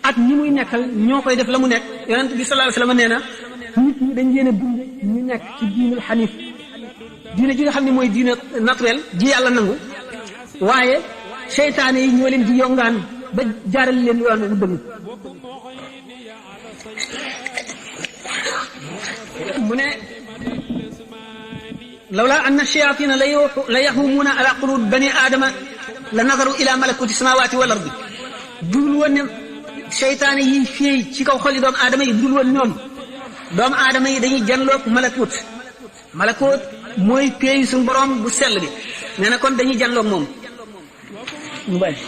[SPEAKER 1] ak ñi muy nekkal ñoo koy def la mu nekk. Yonent bi sallallahu alayhi wa sallam nee na nit ñi dañ leen a bind ñu nekk ci diinul xaniif diine ji nga xam ne mooy diine naturel ji yàlla nangu waaye seytaane yi ñoo leen di yongaan ba jaaral leen yoon bu dëgg. mu ne lawlaa anna shayaatina la yaxumuuna ala quluubi bani aadama la nazaru ila malakuuti samaawaati wal ardi dul woon ne seytaane yi fii ci kaw xoli doomu aadama yi dul woon ñoom doomu aadama yi dañuy janloog malakut mooy péeyu suñu borom bu sell bi nee na kon dañuy janloog moom. mu bàyyi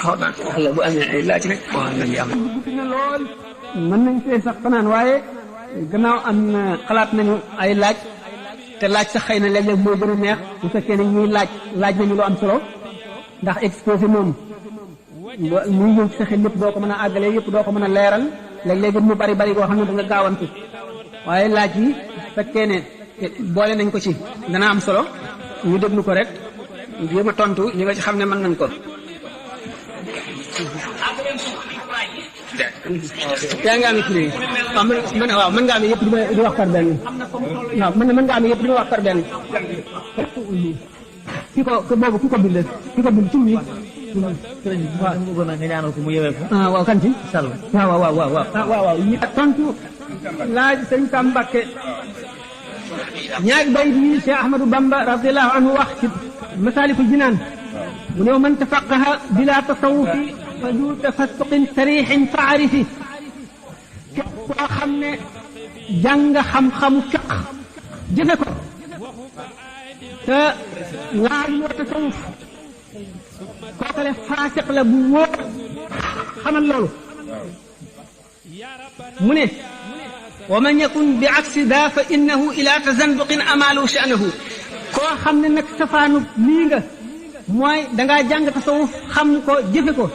[SPEAKER 1] waaw bu amee ay laaj rek na lool mën nañ fee sax fanaan waaye gannaaw am na xalaat nañu ay laaj te laaj sax xëy na léeg-léeg moo gën a neex bu fekkee ne ñuy laaj nañu lu am solo ndax exposé moom muy ñëw ci sa xel lépp doo ko mën a àggale yëpp doo ko mën a leeral léeg-léeg mu bari goo xam ne da nga gaawantu waaye laaj yi fekkee ne boole nañ ko ci dana am solo ñu déglu ko rek jéem a tontu ñi nga ci xam ne mën nañ ko. yaa ngi amee kii waaw mën nga amee yëpp di wax par benn waaw mën nga amee yëpp di wax par benn ki ko bind ci mi waaw bëggoon na nga ñaanal ko mu yewee ko waaw kan ci sall waaw ñi tontu laaj sëñ Sam Mbakke ñaari bayit yi Cheikh Ahmadou Bamba radiyallahu anhu wax ci Masaalikul Jinaan mu ne man tafaqaha bila tasawufi fa du tafassuqin sarixin fa arifi képp koo xam ne jàng xam-xamu fiq jëfe ko te laaj loo tasawuf kookale faasiq la bu wóor xamal loolu. mu ne wa man yakun bi aksi daa fa innahu ila tazanduqin amalu sha'nahu koo xam ne nag safaanu lii nga mooy dangaa jàng tasawuf xam ko jëfe ko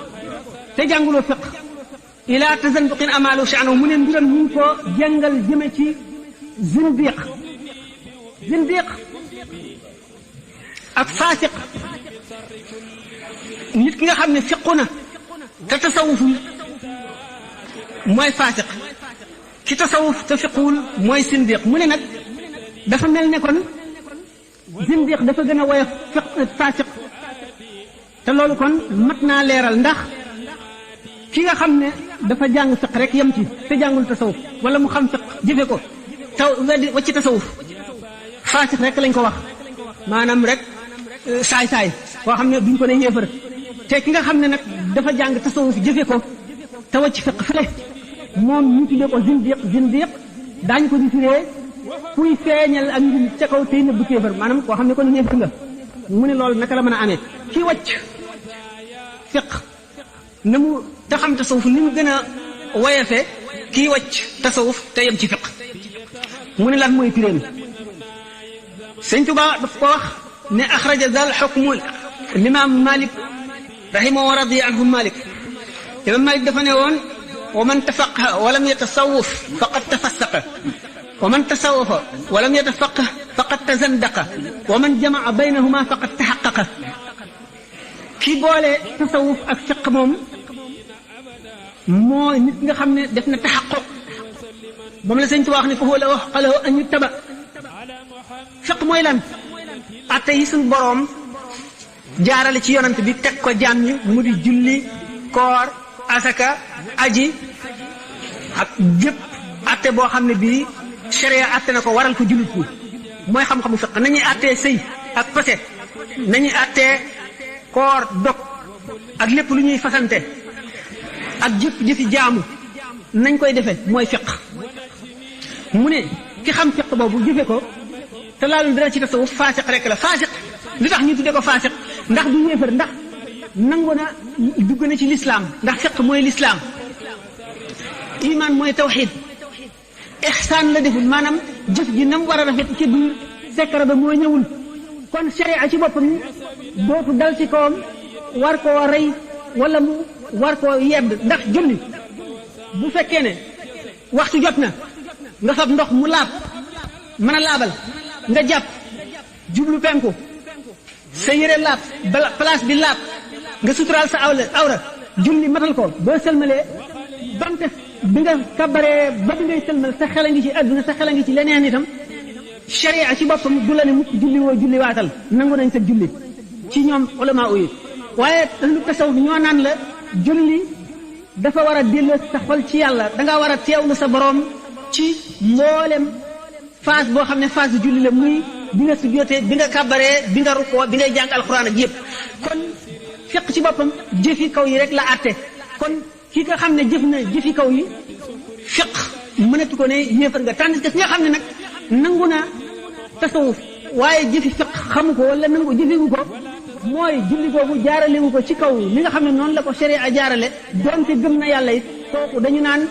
[SPEAKER 1] te jànguloo fiq ila tazanduqin amalu sha'nahu mu ne mbiram ñu ko jàngal jëme ci zindiq ak faasiq nit ki nga xam ne fiqu na te tasawuful mooy faasiq ki tasawuf te fiquwul mooy sindiq mu ne nag dafa mel ne kon sindiq dafa gën a woyof faasiq te loolu kon mat naa leeral ndax ki nga xam ne dafa jàng fiq rek yem ci te jàngul tasawuf wala mu xam fiq jëfe ko taw wacci tasawuf faasiq rek lañ ko wax maanaam rek saay-saay koo xam ne duñ ko ne yéefar te ki nga xam ne nag dafa jàng tasawuf jëfe ko te wacc fiq fële moom ñu tuddee ko zindiq daañu ko di firee kuy feeñal ak njub ca kaw tey nëbb kéefar maanaam koo xam ne kon yéefar nga mu ne loolu naka la mën a amee ki wacc fiq na mu te xam tasawuf ni mu gën a woyefe kii wacc tasawuf te yem ci fiq mu ne lan mooy piréem Sëñ Tuubaa daf ko wax ne axraja zal xukmu limaam Malik rahimahu wa radiya anhu Malik imam Malik dafa ne woon wa man tafaqaha wa lam yatasawwaf faqad tafassaqa wa man tasawwafa wa lam yatafaqah faqad tazandaqa wa man jamaa baynahuma faqad tahaqqaqa ki boole tasawuf ak fiq moom mooy nit nga xam ne def na taxaqquq moom la Sëñ Tuubaa wax ne fa huwa lahu xalahu an yuttaba fiq mooy lan atte yi suñ boroom jaarale ci yonant bi teg ko jaam ñi mu di julli koor asaka aji ak jëpp atte boo xam ne bii sharia atte na ko waral ko jullit ñi mooy xam-xamu fiq nañuy attee sëy ak pase nañuy attee koor dog ak lépp lu ñuy fasante ak jëfi jaamu nañ koy defe mooy fiq mu ne ki xam fiq boobu jëfe ko te laalul dara ci tasawuf faasiq rek la faasiq li tax ñu tudde ko faasiq ndax du yéefar ndax nangu na dugg na ci lislaam ndax fiq mooy lislaam iman mooy tawxid ihsaan la deful maanaam jëf ji nam war a rafet ci biir sekkara ba moo ñëwul kon sharia ci boppam dootu dal ci kawam war koo rey wala mu war koo yedd ndax julli bu fekkee ne waxtu jot na nga fab ndox mu laab mën a laabal nga jàpp jublu penku sa yére laab place bi laab nga suturaal sa awra julli matal ko boo sëlmalee donte bi nga kabaree ba bi ngay sëlmal sa xel a ngi ci àdduna sa xel a ngi ci leneen itam sharia ci boppam du la ne mukk julli woo julli waatal nangu nañ sa julli ci ñoom ulama yi waaye lu tasawuf ñoo naan la julli dafa war a delloo sa xol ci yàlla danga war a teewlu sa boroom ci mboolem phase boo xam ne phase julli la muy bi nga sujjóotee bi nga kabaree bi nga rukkoo bi ngay jàng alxuraan ak yëpp kon fiq ci boppam jëfi kaw yi rek la àtte kon ki nga xam ne jëf na jëfi kaw yi fiq mënatu ko ne yéefar nga tànn ki nga xam ne nag nangu na tasawuf waaye jëfi fiq xamu ko wala nangu jëfiwu ko mooy julli googu jaaralewu ko ci kaw li nga xam ne noonu la ko sharia jaarale doonte gëm na yàlla it kooku dañu naan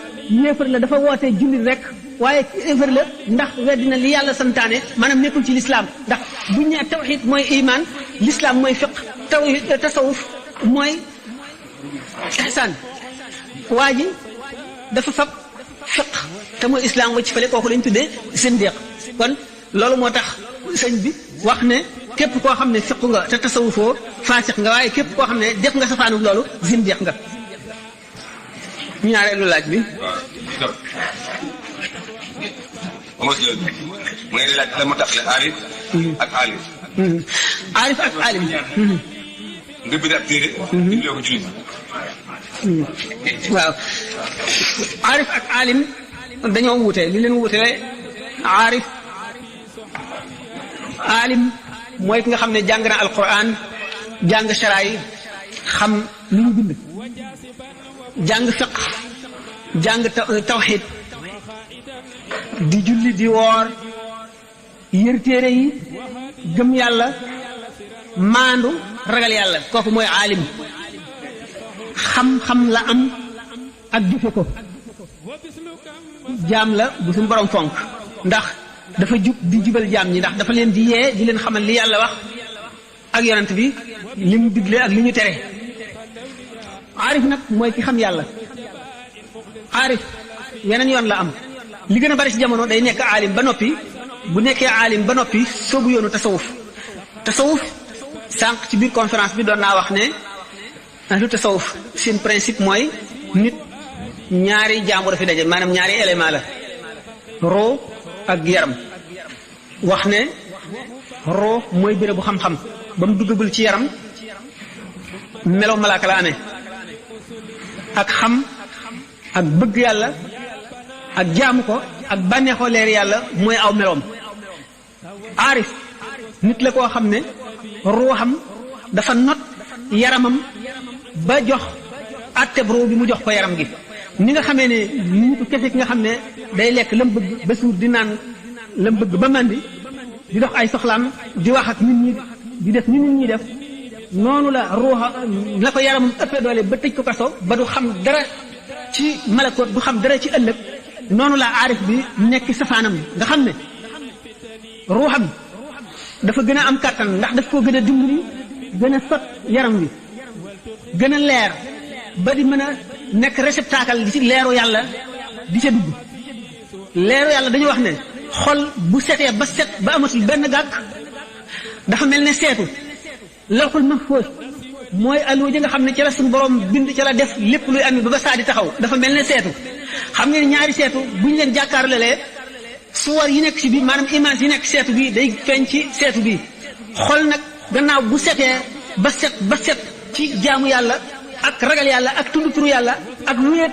[SPEAKER 1] yéefar la dafa woote julli rek waaye yéefar la ndax weddina li yàlla santaane maanaam nekkul ci lislaam ndax buñ ne tawxid mooy iman lislaam mooy fiq tasawuf mooy ihsaan waa ji dafa fab fiq te mooy islam wacc fale kooku lañ tuddee zindiq kon loolu moo tax sëñ bi wax ne képp koo xam ne fiq nga te tasawufoo faasiq nga waaye képp koo xam ne def nga safaanu loolu zindiq nga ñaareelu laaj bi
[SPEAKER 2] mu ngi laaj la mu tax la aarif ak aalim
[SPEAKER 1] aarif ak aalim
[SPEAKER 2] nga bind ab téere digle ko jullit
[SPEAKER 1] waaw aarif ak aalim dañoo wuute li leen wuutele aarif aalim mooy ki nga xam ne jàng na alquran jàng sharaay xam lu ñu bind jàng fiq jàng tawxid di julli di woor yër téere yi gëm yàlla maandu ragal yàlla kooku mooy aalim xam-xam la am ak jëfe ko jaam la bu suñu borom fonk ndax dafa jub di jubal jaam ñi ndax dafa leen di yee di leen xamal li yàlla wax ak yonent bi li mu digle ak li ñu tere aarif nag mooy ki xam yàlla aarif yeneen yoon la am li gën a bari ci jamono day nekk aalim ba noppi bu nekkee aalim ba noppi soobu yoonu tasawuf sànq ci biir conférence bi doon naa wax ne ahlu tasawuf seen principe mooy nit ñaari jàmbur dafi daje maanaam ñaari élément la roo ak yaram wax ne roo mooy bérébu xam-xam ba mu duggagul ci yaram melo malaaka la amee ak xam ak bëgg yàlla ak jaamu ko ak bànneexoo leer yàlla mooy aw meloom aarif nit la koo xam ne ruuxam dafa not yaramam ba jox atteb ruu bi mu jox ko yaram gi ni nga xamee ne nitu kese ki nga xam ne day lekk lam bëgg ba suur di naan lam bëgg ba màndi di dox ay soxlaam di wax ak nit ñi di def ni nit ñi def noonu la ruuxa la ko yaramam ëppee doole ba tëj ko kaso ba du xam dara ci malakoot du xam dara ci ëllëg noonu la aarif bi nekk safaanam nga xam ne ruuxam dafa gën a am kàttan ndax daf koo gën a dimbali gën a sot yaram wi gën a leer ba di mën a nekk réceptacle di ci leeru yàlla di ca dugg leeru yàlla dañu wax ne xol bu setee ba set ba amatul benn gàkk dafa mel ne seetu lawhul mahfuz mooy alluwa ji nga xam ne ca la suñu borom bind ca la def lépp luy am ba saa di taxaw dafa mel ne seetu xam ngeen ñaari seetu bu ñu leen jàkkaarloo suwar yi nekk ci bi maanaam image yi nekk seetu bi day feeñ ci seetu bi xol nag gannaaw bu setee ba set ci jaamu yàlla ak ragal yàlla ak tudd turu yàlla ak wéet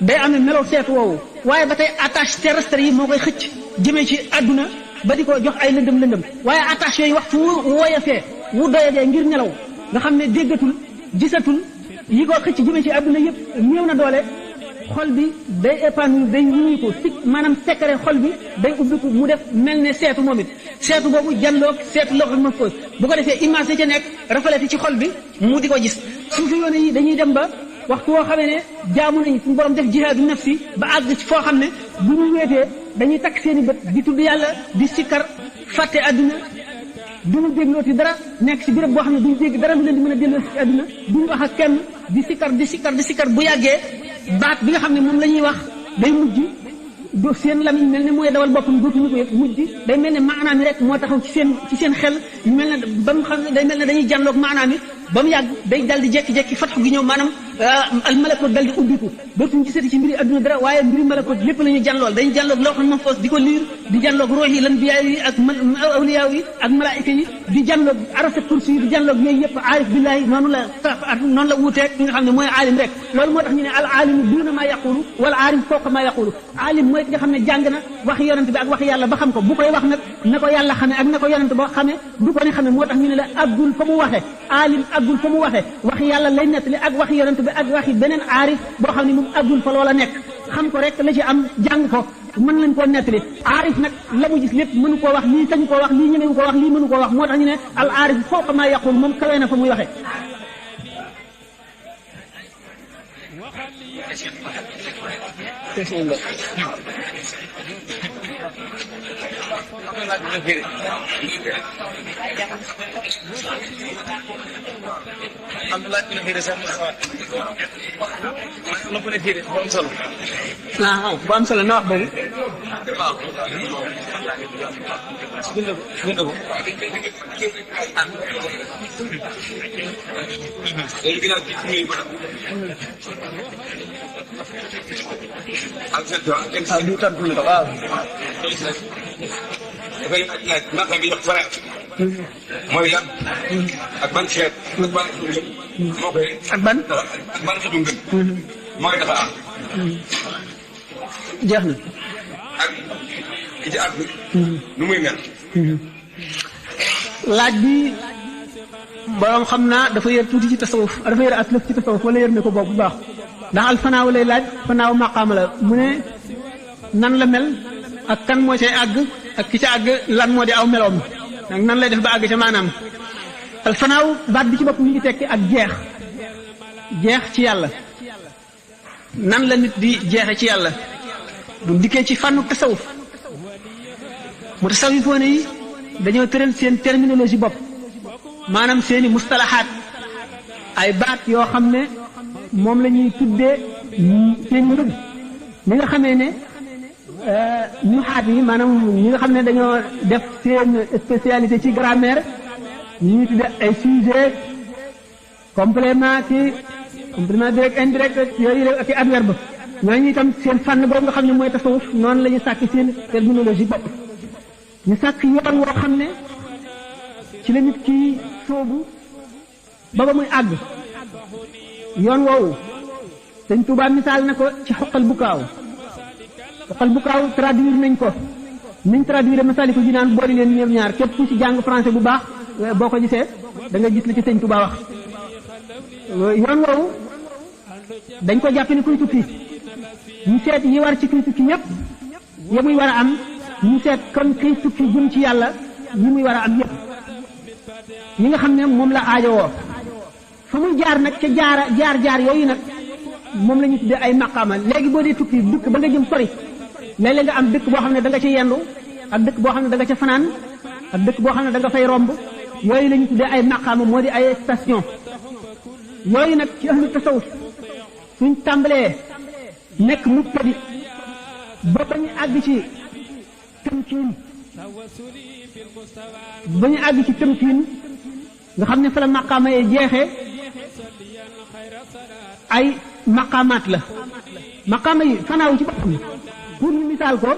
[SPEAKER 1] day amee melo seetu woowu waaye ba tey attache terrestre yi moo koy xëcc jëmee ci àdduna ba di ko jox ay lëndëm waaye attache yooyu waxtu wu woyafee wu doyadee ngir nelaw nga xam ne déggatul gisatul yi ko xëcc jëme ci àdduna yëpp néew na doole xol bi day épanouir day wuñu ko si maanaam secret xol bi day ubbiku mu def mel ne seetu moom it seetu boobu janloog seetu loxo ma fooy bu ko defee image yi ca nekk rafalati ci xol bi mu di ko gis suufi yoone yi dañuy dem ba waxtu woo xamee ne jaamu nañu suñu borom def jihaadu nafsi ba àgg ci foo xam ne bu ñu wéetee dañuy takk seen i bët di tudd yàlla di sikkar fàtte àdduna duñu déglooti dara nekk ci béréb boo xam ne duñu dégg dara lu leen di mën a delloo ci àdduna duñu wax ak kenn di sikkar bu yàggee baat bi nga xam ne moom la ñuy wax day mujj do seen lamiñ mel ne mooy dawal boppam dootuñu ko yëg mujj day mel ne maanaam yi rek moo taxaw ci seen xel mel ne ba mu xam ne day mel ne dañuy jànloog maanaam yi ba mu yàgg day dal di jekki-jekki fatxu gi ñëw maanaam al malakut dal di ubbiku dootuñu gisati ci mbiri adduna dara waaye mbiri malakut lépp la ñuy jànlool dañuy jànloog lawhul mahfuz di ko liir di jànloog ruux yi lan biyaa yi ak awliyaa yi ak malaayika yi di jànloog arasa kursi yi di jànloog yooyu yëpp aarif billahi noonu la wuuteeg ki nga xam ne mooy aalim rek loolu moo tax ñu ne al aalimu duuna maa yaqulu wal aarif fawqa maa yaqulu aalim mooy ki nga xam ne jàng na waxi yonent bi ak waxi yàlla ba xam ko bu koy wax nag na ko yàlla xamee ak na ko yonent ba xamee du ko ne xamee moo tax ñu ne la aggul fa mu waxe aalim aggul fa mu waxe waxi yàlla lay nettali ak waxi yonent bi ak waxi beneen aarif boo xam ne moom aggul fa loola nekk xam ko rek la ci am jàng ko mën lañ koo nettali aarif nag la mu gis lépp mënu koo wax lii sañu koo wax lii ñemewu koo wax lii mënu koo wax moo tax ñu ne al aarif fawqa maa yaqul moom kawee na fa muy waxe waaw bu am solo na wax boobu du tontu la waaw
[SPEAKER 2] dafay laaj naka bi jox fara mooy lan ak ban xeet ak ban moo koy
[SPEAKER 1] ak ban
[SPEAKER 2] xeetu ngëm mooy dafa am
[SPEAKER 1] jeex na
[SPEAKER 2] ak ki ci àgg nu muy mel
[SPEAKER 1] laaj bi borom xam naa dafa yër tuuti ci tasawuf dafa yër aslëf ci tasawuf wala yër ne ko boobu bu baax ndax al fanaaw lay laaj fanaaw maqaama la mu ne nan la mel ak kan moo cay àgg ak ki ca àgg lan moo di aw meloom ak nan lay def ba àgg ca maanaam al fanaaw baat bi ci bopp mi ngi tekki ak jeex ci yàlla nan la nit di jeexe ci yàlla bu dikkee ci fànnu tasawuf mu tasawifoone yi dañoo tëral seen terminologie bopp maanaam seeni mustalahaat ay baat yoo xam ne moom la ñuy tuddee seen mbir ñi nga xamee ne nuxaat yi maanaam ñi nga xam ne dañoo def seen spécialité ci grammaire ñuy tuddee ay sujet complément direct indirect yooyu la ak i adverbe ñooñu itam seen fànn boobu nga xam ne mooy tasawuf noonu la ñu sàkk seen terminologie bopp ñu sàkk yoon woo xam ne ci la nit ki soobu ba muy àgg yoon woowu Sëñ Tuubaa misaal na ko ci xoqal bu kaaw traduire nañ ko niñ traduire Masaalikul Jinaan boole leen ñoom ñaar képp ku ci jàng français bu baax boo ko gisee da nga gis la ci Sëñ Tuubaa wax yoon woowu dañ ko jàpp ni kuy tukki ñu seet yi war ci kuy tukki yépp ya muy war a am ñu seet kon kiy tukki jëm ci yàlla yi muy war a am yépp yi nga xam ne moom la aajowoo fa muy jaar nag ca jaar yooyu nag moom la ñu tuddee ay maqaama léegi boo dee tukki dëkk ba nga jëm sori léeg-léeg nga am dëkk boo xam ne da nga ca yendu ak dëkk boo xam ne da nga ca fanaan ak dëkk boo xam ne da nga fay romb yooyu la ñu tuddee ay maqaama moo di ay station yooyu nag ci ahlu tasawuf suñ tàmbalee nekk mubtadi ba ñu àgg ci tëmkiin nga xam ne fa la maqaama yee jeexee ay maqaamaat la maqaama yi fanaaw ci boppam pour ñu misaal ko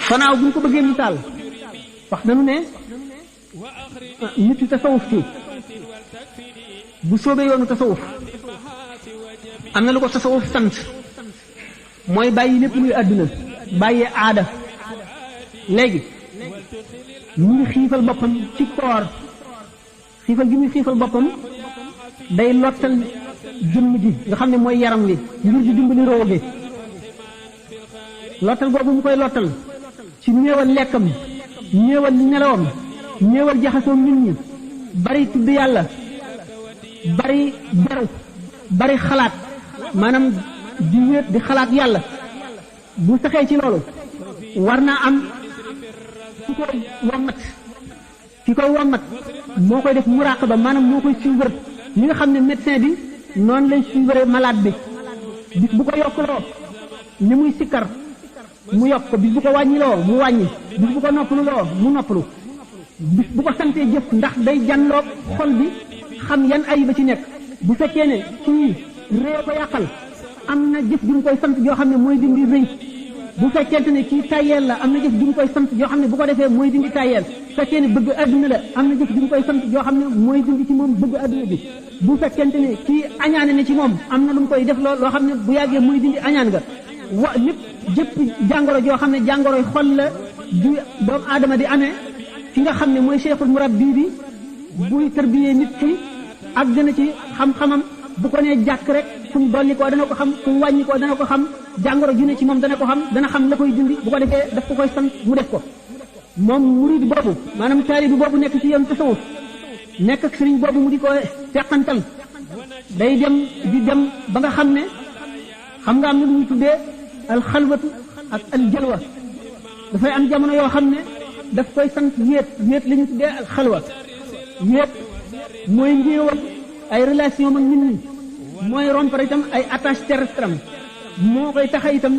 [SPEAKER 1] fanaaw bu ñu ko bëggee misaal wax nañu ne nit yi tasawuf ci bu soobee yoonu tasawuf am na lu ko tasawuf sant mooy bàyyi lépp luy àdduna bàyyi aada léegi mu ngi xiifal boppam ci koor xiifal gi muy xiifal boppam day lottal jëmm ji nga xam ne mooy yaram wi ngir di dimbali roo gi lottal boobu mu koy lottal ci néewal lekkam néewal nelawam néewal jaxasoo nit ñi bari tudd yàlla bari beru bari xalaat maanaam di wéet di xalaat yàlla bu saxee ci loolu war naa am ki koy wommat moo koy def muraqaba maanaam moo koy suivre li nga xam ne médecin bi noonu lay suivre malade bi bis bu ko yokkloo ni muy sikkar mu yokk ko bis bu ko wàññiloo mu wàññi bis bu ko noppaluloo mu noppalu bis bu ko santee jëf ndax day janloog xol bi xam yan ay ba ci nekk bu fekkee ne kii réew ko yàqal am na jëf ju mu koy sant joo xam ne mooy dindi rëy bu fekkente ne kii tayeel la am na jëf ju mu koy sant joo xam ne bu ko defee mooy dindi tayeel bu fekkee ne bëgg adduna la am na jëf ju mu koy sant joo xam ne mooy dindi ci moom bëgg adduna bi bu fekkente ne kii añaane ne ci moom am na lu mu koy def loo xam ne bu yàggee mooy dindi añaan nga lépp jëpp jàngoro joo xam ne jàngoroy xol la du doomu aadama di amee ki nga xam ne mooy cheikhul murabbi bi buy tarbiyee nit ki ak gën a ci xam-xamam bu ko nee jàkk rek fu mu dolli koo dana ko xam fu mu wàññi koo dana ko xam jàngoro ju ne ci moom dana ko xam dana xam la koy dindi bu ko defee daf ko koy sant mu def ko moom murid boobu maanaam taalibi boobu nekk ci yoon tasawuf nekk ak sëriñ boobu mu di ko teqantal day dem di dem ba nga xam ne xam nga am na lu ñu tuddee alxalwatu ak aljalwa dafay am jamono yoo xam ne daf koy sant wéet la ñu tuddee alxalwa wéet mooy njéewal ay relation ak nit ñi mooy rompre itam ay attache terrestre am moo koy taxa itam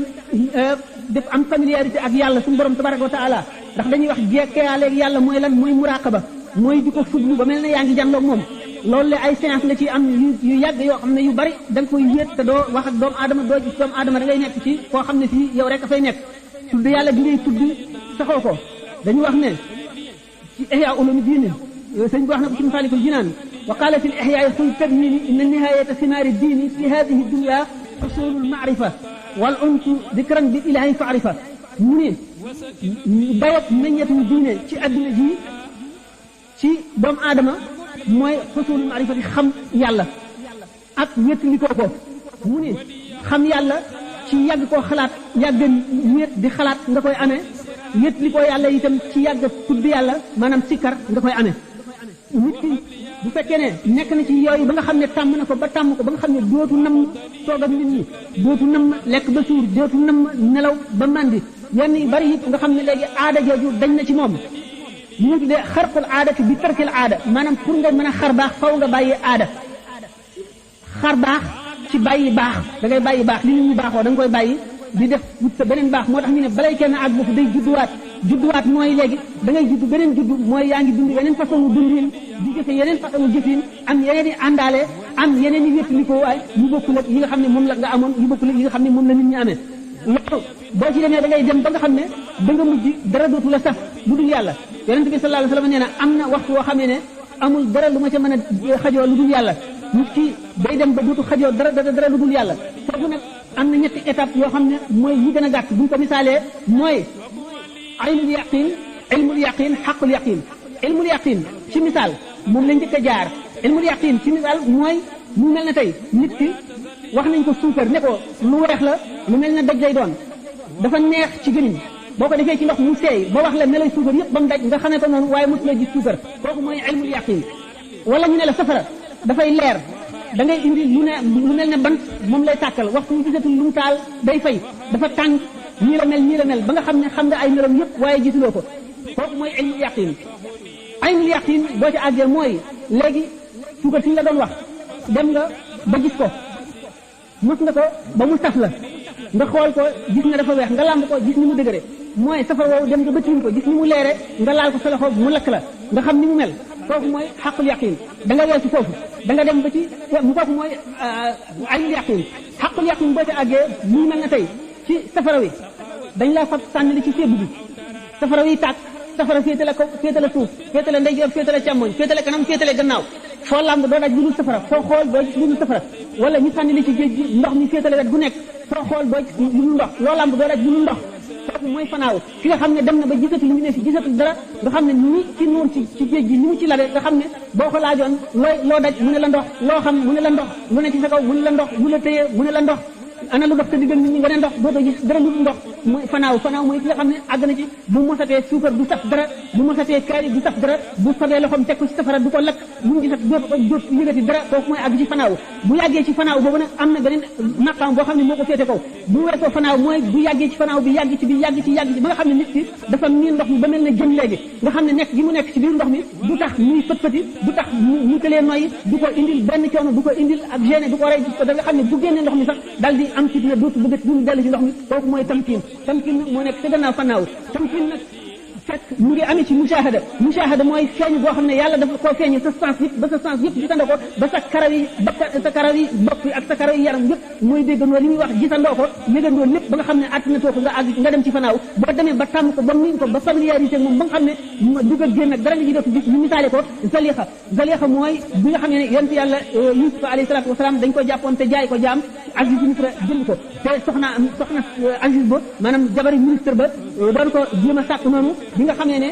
[SPEAKER 1] def am familiarité ak yàlla suñu borom tabaraka wa taala ndax dañuy wax jekkeyaaleeg yàlla mooy lan mooy muraqaba mooy di ko fuglu ba mel ne yaa ngi jànloog moom loolu la ay séance nga ci am yu yàgg yoo xam ne yu bari da nga koy wéet te doo wax ak doomu aadama doo gis doomu aadama da ngay nekk ci koo xam ne fii yow rek a fay nekk tudd yàlla gi ngay tudd saxoo ko dañu wax ne ci ihya ulumi diine sëñ bi wax na ko ci Masaalikul Jinaan wa qaala fi l-ihyaa xul tadmini inna nihaayata simaari diini fi haadihi dunya xusulul maarifa wal unsu dikran bi ilaahi faarifa mu ne dayot meññetum diine ci adduna ji ci doomu aadama mooy xusulul maarifa di xam yàlla ak wétlikoo ko mu ne xam yàlla ci yàgg koo xalaat yàgg wéet di xalaat nga koy amee wétlikoo yàlla itam ci yàgg tudd yàlla maanaam sikkar nga koy amee nit ki bu fekkee ne nekk na ci yooyu ba nga xam ne tàmm na ko ba tàmm ko ba nga xam ne dootu nam toog ak nit ñi dootu nam lekk ba suur dootu nam nelaw ba màndi yenn yu bari it nga xam ne léegi aada jooju dañ na ci moom li ñu tuddee xarqul aadati bi tarkil aada maanaam pour nga mën a xar baax faw nga bàyyi aada xar baax ci bàyyi baax da ngay bàyyi baax li nit ñi baaxoo da nga koy bàyyi di def wut sa beneen baax moo tax ñu ne balay kenn àgg foofu day judduwaat mooy léegi da ngay juddu beneen juddu mooy yaa ngi dund yeneen façon dundin di jëfe yeneen façon jëfin am yeneen i àndaale am yeneen i wéttalikoo waay yu bokkul ak yi nga xam ne moom la nga amoon yu bokkul ak yi nga xam ne moom la nit ñi amee loolu boo ci demee da ngay dem ba nga xam ne da nga mujj dara dootu la saf lu dul yàlla yonent bi sallallahu alayhi wasallam nee na am na waxtu woo xamee ne amul dara lu ma ca mën a xajoo lu dul yàlla nit ki day dem ba dootu xajoo dara lu dul yàlla foofu nag am na ñetti étape yoo xam ne mooy yi gën a gàtt buñ ko misaalee mooy ilmul yaqin xaqul yaqin ilmul yaqin ci misaal moom lañ njëkk a jaar ilmul yaqin ci misaal mooy mu mel ne tey nit ki wax nañ ko suukar ne ko lu weex la lu mel ne daj lay doon dafa neex ci gëniñ boo ko defee ci ndox mu seey ba wax la melay suukar yëpp ba mu daj nga xamee ko noonu waaye mosu la gis suukar kooku mooy ilmul yaqin wala ñu ne la safara dafay leer da ngay indi lu mel ne bant moom lay tàkkal waxtu mu gisatul lu mu taal day fay dafa tàng nii la mel ba nga xam ne xam nga ay melam yëpp waaye gisuloo ko kooku mooy ilmul yaqin aynul yaqin boo ci àggee mooy léegi suukar si ñu la doon wax dem nga ba gis ko mos nga ko ba mu saf la nga xool ko gis nga dafa weex nga làmb ko gis ni mu dëgëre mooy safar woowu dem nga ba tiim ko gis ni mu leere nga laal ko sa loxo mu lakk la nga xam ni mu mel kooku mooy xaqul yaqin da nga weesu foofu da nga dem ba ci kooku mooy aynul yaqin xaqul yaqin boo ci àggee mu mel na tey ci safara wi dañ laa fab sànni ci sébb bi safara wi tàkk safara féete la kaw féete la suuf féete la ndeyjoor féete la càmmoñ féete la kanam féete la gannaaw foo làmb doo daj lu dul safara foo xool doo gis lu dul safara wala ñu sànni li ci géej gi ndox mi féete la wet gu nekk foo xool doo gis lu dul ndox loo làmb doo daj lu dul ndox kooku mooy fanaaw ki nga xam ne dem na ba gisatu li mu ne si gisatu dara nga xam ne ni ci noonu ci géej gi ni mu ci labe nga xam ne boo ko laajoon loo daj mu ne la ndox loo xam mu ne la ndox lu ne ci sa kaw mu ne la ndox lu la téye mu ne la ndox ana lu dox te diggal nit ñi nga ne ndox dootoo gis dara lu ndox mooy fanaaw mooy ki nga xam ne àgg na ci bu mosatee suukar du saf dara bu mosatee kaari du saf dara bu fabee loxoom teg ko ci safara du ko lakk lu mu gisat dootu yëgati dara kooku mooy àgg ci fanaaw bu yàggee ci fanaaw boobu nag am na beneen maqaam boo xam ne moo ko féete kaw bu weesoo fanaaw mooy bu yàggee ci fanaaw bi yàgg ci ba nga xam ne nit ki dafa miin ndox mi ba mel ne jën léegi nga xam ne nekk gi mu nekk ci biir ndox mi du tax muy fët-fëti du tax mu tëlee noyyi du ko indil benn coono du ko indil ak gêné du ko rey da nga xam ne bu génnee ndox mi sax dal di am ci ne dootu bëgg du dellu ci ndox mi kooku mooy tamkiin nag moo nekk ca gannaaw fanaaw tamkiin nag fekk mu ngi amee ci mushahada mooy feeñ boo xam ne yàlla dafa koo feeñu sa sens yëpp ba sa sens yëpp gisandoo ko ba sa karaw yi bopp ak sa karaw yi yaram yëpp mooy déggandoo li muy wax gisandoo ko yëgandoo lépp ba nga xam ne attanatoo ko nga àgg nga dem ci fanaaw boo demee ba tàmm ko ba miin ko ba familiarité moom ba nga xam ne dugg ak génn ak dara nga ji dootu gis ñu misaale ko zalixa mooy bi nga xam ne yonent yàlla Yuusuf alayhi salaatu wasalaam dañ ko jàppoon te jaay ko jaam Aziz Misra jënd ko te soxna Aziz ba maanaam jabari ministre ba doon ko jéem a sàkk noonu bi nga xamee ne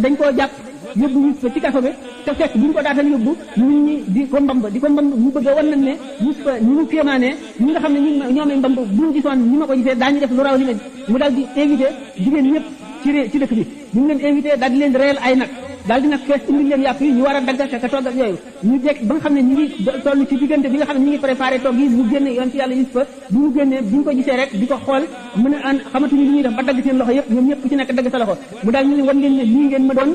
[SPEAKER 1] dañ koo jàpp yóbbu Yuusufa ci kaso bi te fekk bu ñu ko daatal yóbbu nit ñi di ko mbamb mu bëgg a wan nañ ne Yuusufa ñi mu kéemaane ñi nga xam ne ñoomee mbamb buñu gisoon ni ma ko gisee daañu def lu raw li leen mu daal di invité jigéen ñëpp ci dëkk bi ñu ngi leen invité daal di leen reyal ay nag daal di nag fees indi leen yàpp yi ñu war a dagg ka togg ak yooyu ñu jekk ba nga xam ne ñi ngi toll ci diggante bi nga xam ne ñi ngi préparé togg yi mu génne yoon ci yàlla Yuusufa bu mu génnee bu ñu ko gisee rek di ko xool mën a xamatuñu li ñuy def ba dagg seen loxo yëpp ñoom ñëpp ku ci nekk dagg sa loxo mu daal ñu ne wan ngeen ne lii ngeen ma doon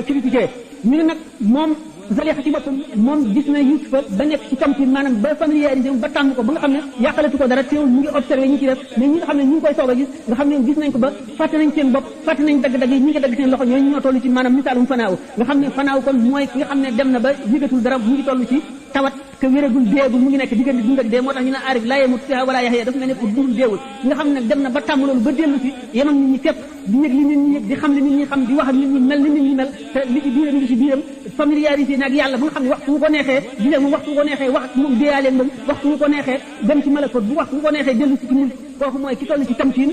[SPEAKER 1] critiqué ñu ne nag moom Zalixa ci boppam moom gis na Yuusufa ba nekk ci tamkiin maanaam ba familiarisé ba tàmm ko ba nga xam ne yàqalatu ko dara teewul ñu ngi observé ñi ci def mais ñi nga xam ne ñu ngi koy soog a gis nga xam ne gis nañ ko ba fàtte nañ seen bopp fàtte nañ dagg-dagg yi ñi ngi dagg seen loxo ñooñu ñoo toll ci maanaam misaalum fanaaw nga xam ne fanaaw kon mooy ki nga xam ne dem na ba yëgatul dara mu ngi toll ci tawat que wéragul deegul mu ngi nekk diggante dund ak dee moo tax ñu ne aarif laa yemut fiha wala yaxya dafa mel ne dund deewul nga xam ne dem na ba tàmm loolu ba dellu si yemam nit ñi fépp di yëg li nit ñi yëg di xam li nit ñi xam di wax ak nit ñi mel ni nit ñi mel te li ci biiram li ci biiram familiarisé nag yàlla bu nga xam ne waxtu wu ko neexee di leen moom waxtu wu ko neexee wax ak moom déeyaaleen moom waxtu wu ko neexee dem ci malakot bu waxtu wu ko neexee dellu si ci mulk kooku mooy ki toll ci tamkiin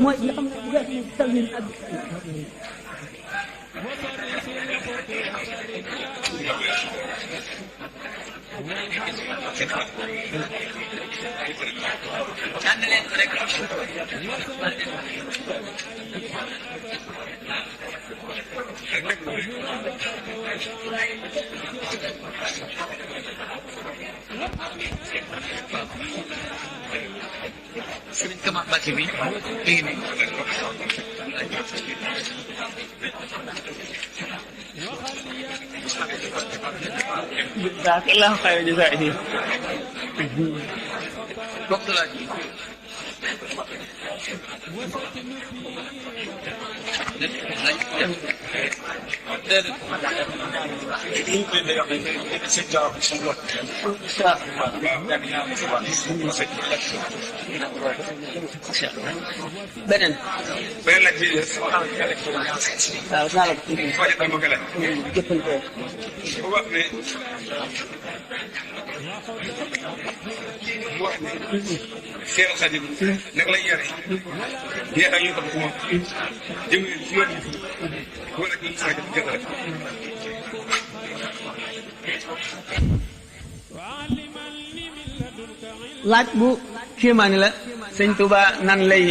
[SPEAKER 1] mooy nga xam ne talwin ak
[SPEAKER 3] Sëriñ Kama Mbacke bi léegi nii jazakallahu khairan jazaa'i bokk la beneen
[SPEAKER 2] la ci
[SPEAKER 3] waaw naa la
[SPEAKER 2] bu wax ne Seex Xaadim nag lay yare yeexa ñu ko moom jëm ci yoon yi wala ñu sa gëdd rek
[SPEAKER 1] laaj bu kéemaani la sëñ Touba nan lay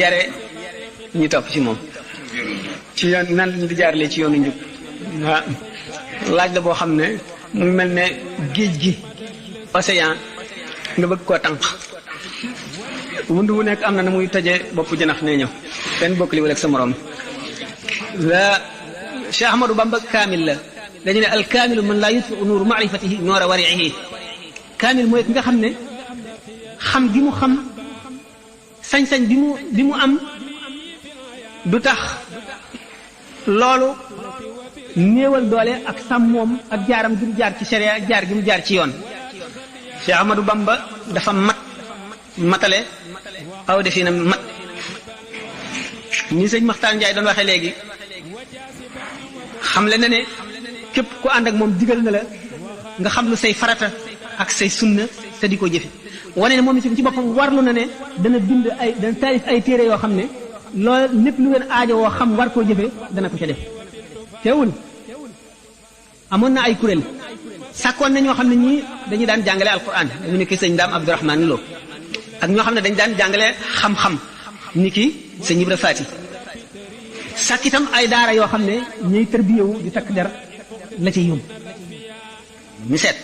[SPEAKER 1] yare ñu topp ci moom ci yoon nan lañ di jaarale ci yoonu njub waaw laaj la boo xam ne mu mel ne géej gi océan nga bëgg koo tànq wund wu nekk am na muy taje bopp janax ne ñëw benn bokk li wala ak sa morom la Cheikh Ahmadou Bamba kaamil la dañu ne al kaamilu man laa yutfi nuuru maarifatihi noora wariihi kaamil mooy ki nga xam ne xam gi mu xam sañ-sañ bi mu am du tax loolu néewal doole ak sàmmoom ak jaaram gi mu jaar ci sharia jaar gi mu jaar ci yoon Cheikh Ahmadou Bamba dafa matale xaw defi na mat ni sëñ Maxtaar Njaay doon waxee léegi xam le na ne képp ku ànd ak moom digal na la nga xam lu say farata ak say sunna te di ko jëfe wane ne moom itam ci boppam warlu na ne dana bind dana taalif ay téere yoo xam ne loolu lépp lu ngeen aajo woo xam war koo jëfe dana ko ca def teewul amoon na ay kuréel sàkkoon na ñoo xam ne ñii dañu daan jàngale alquran dañu ne ki sëñ Daam Abdourahmane Lo ak ñoo xam ne dañu daan jàngale xam-xam ni ki sëñ Ibra Faati sàkk itam ay daara yoo xam ne ñuy tërbiyewu di takk der la ci yóbbu ñu seet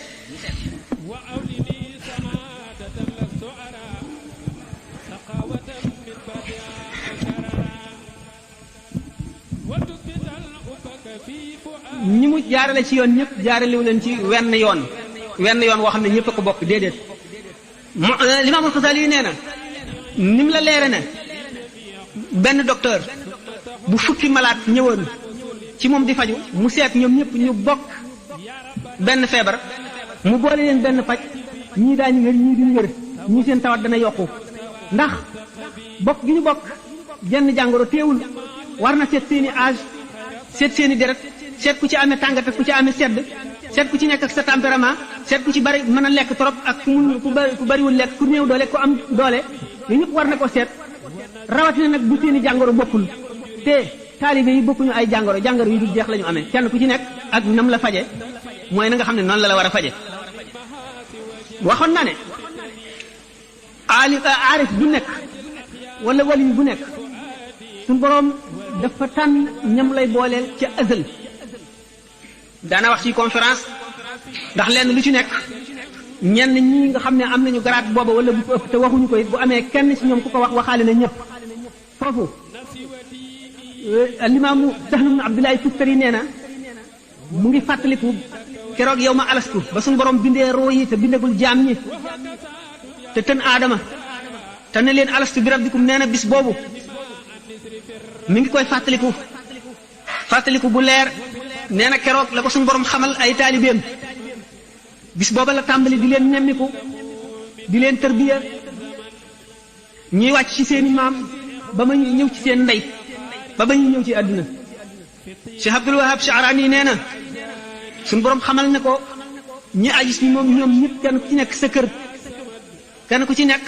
[SPEAKER 1] ñi mu jaarale ci yoon ñëpp jaaralewu leen ci wenn yoon woo xam ne ñëpp a ko bokk déedéet Limaamul Xasaali yi nee na ni mu la leere ne benn docteur bu fukki malaat ñëwoon ci moom di faju mu seet ñoom ñëpp ñu bokk benn feebar mu boole leen benn paj ñii daañu wér ñii duñu wér ñii seen tawat dana yokku ndax bokk gi ñu bokk jenn jàngoro teewul war na seet seeni âge seet seeni deret seet ku ci amee tàngat ak ku ci amee sedd seet ku ci nekk ak sa tempérament seet ku ci bari mën a lekk trop ak ku bariwul lekk ku néew doole ku am doole yooyu ñëpp war na ko seet rawatina nag bu seeni jàngoro bokkul te taalibe yi bokkuñu ay jàngoro yu dul jeex la ñu amee kenn ku ci nekk ak nam la faje mooy na nga xam ne noonu la war a faje waxoon na ne aarif bu nekk wala wali bu nekk suñu boroom dafa tànn ñam lay booleel ca azal daana wax ci conférence ndax lenn lu ci nekk ñenn ñi nga xam ne am nañu garaat booba wala bu ko ëpp te waxuñu ko it bu amee kenn ci ñoom ku ko wax waxaale na ñëpp foofu alimaamu Sahl ibn Abdullahi Tustari nee na mu ngi fàttaliku keroog yow ma alastu ba suñu borom bindee roo yi te bindagul jaam ñi te tën aadama te ne leen alastu bi rabbikum nee na bis boobu mi ngi koy fàttaliku bu leer nee na keroog la ko suñu borom xamal ay taalibeem bis booba la tàmbali di leen nemmiku di leen tërbiya ñuy wàcc ci seeni maam ba ma ñëw ci seen ndey ba ba ñuy ñëw ci àdduna Cheikh Abdul Wahab Sha'rani nee na suñu borom xamal ne ko ñi aju si moom ñoom ñëpp kenn ku ci nekk sa kër kenn ku ci nekk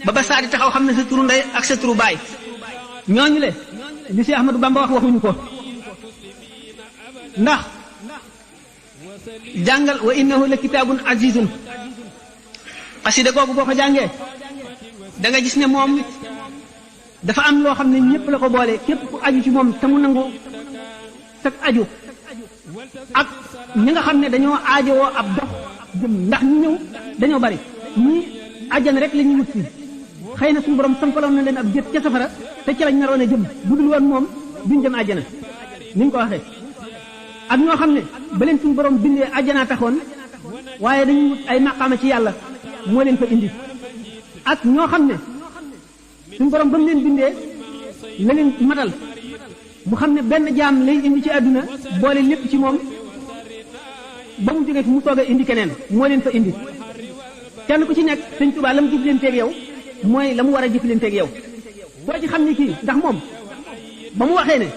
[SPEAKER 1] ba ba saa di taxaw xam ne sa turu ndey ak sa turu baay ñooñu le li Cheikh Ahmadou Bamba waxuñu ko ndax jàngal wa innahu la kitaabun azizun xasida googu boo ko jàngee da nga gis ne moom dafa am loo xam ne ñëpp la ko boole képp ku aju ci moom te mu nangu sag aju ak ñi nga xam ne dañoo aajowoo ab dox jëm ndax ñu ñëw dañoo bari ñii àjjana rek la ñuy wut si xëy na suñu borom sampaloon na leen ab jët ca safara te ca lañ naroon a jëm bu dul woon moom duñ dem àjjana ni ñu ko waxee ak ñoo xam ne ba leen suñu borom bindee àjjanaa taxoon waaye dañuy wut ay maqaama ci yàlla moo leen fa indi ak ñoo xam ne suñu borom ba mu leen bindee la leen matal mu xam ne benn jaam lay indi ci àdduna boole lépp ci moom ba mu jógee fi mu soog a indi keneen moo leen fa indi kenn ku ci nekk Sëñ Tuubaa la mu jëflanteeg yow mooy la mu war a jëflanteeg yow boo ci xam ne kii ndax moom ba mu waxee ne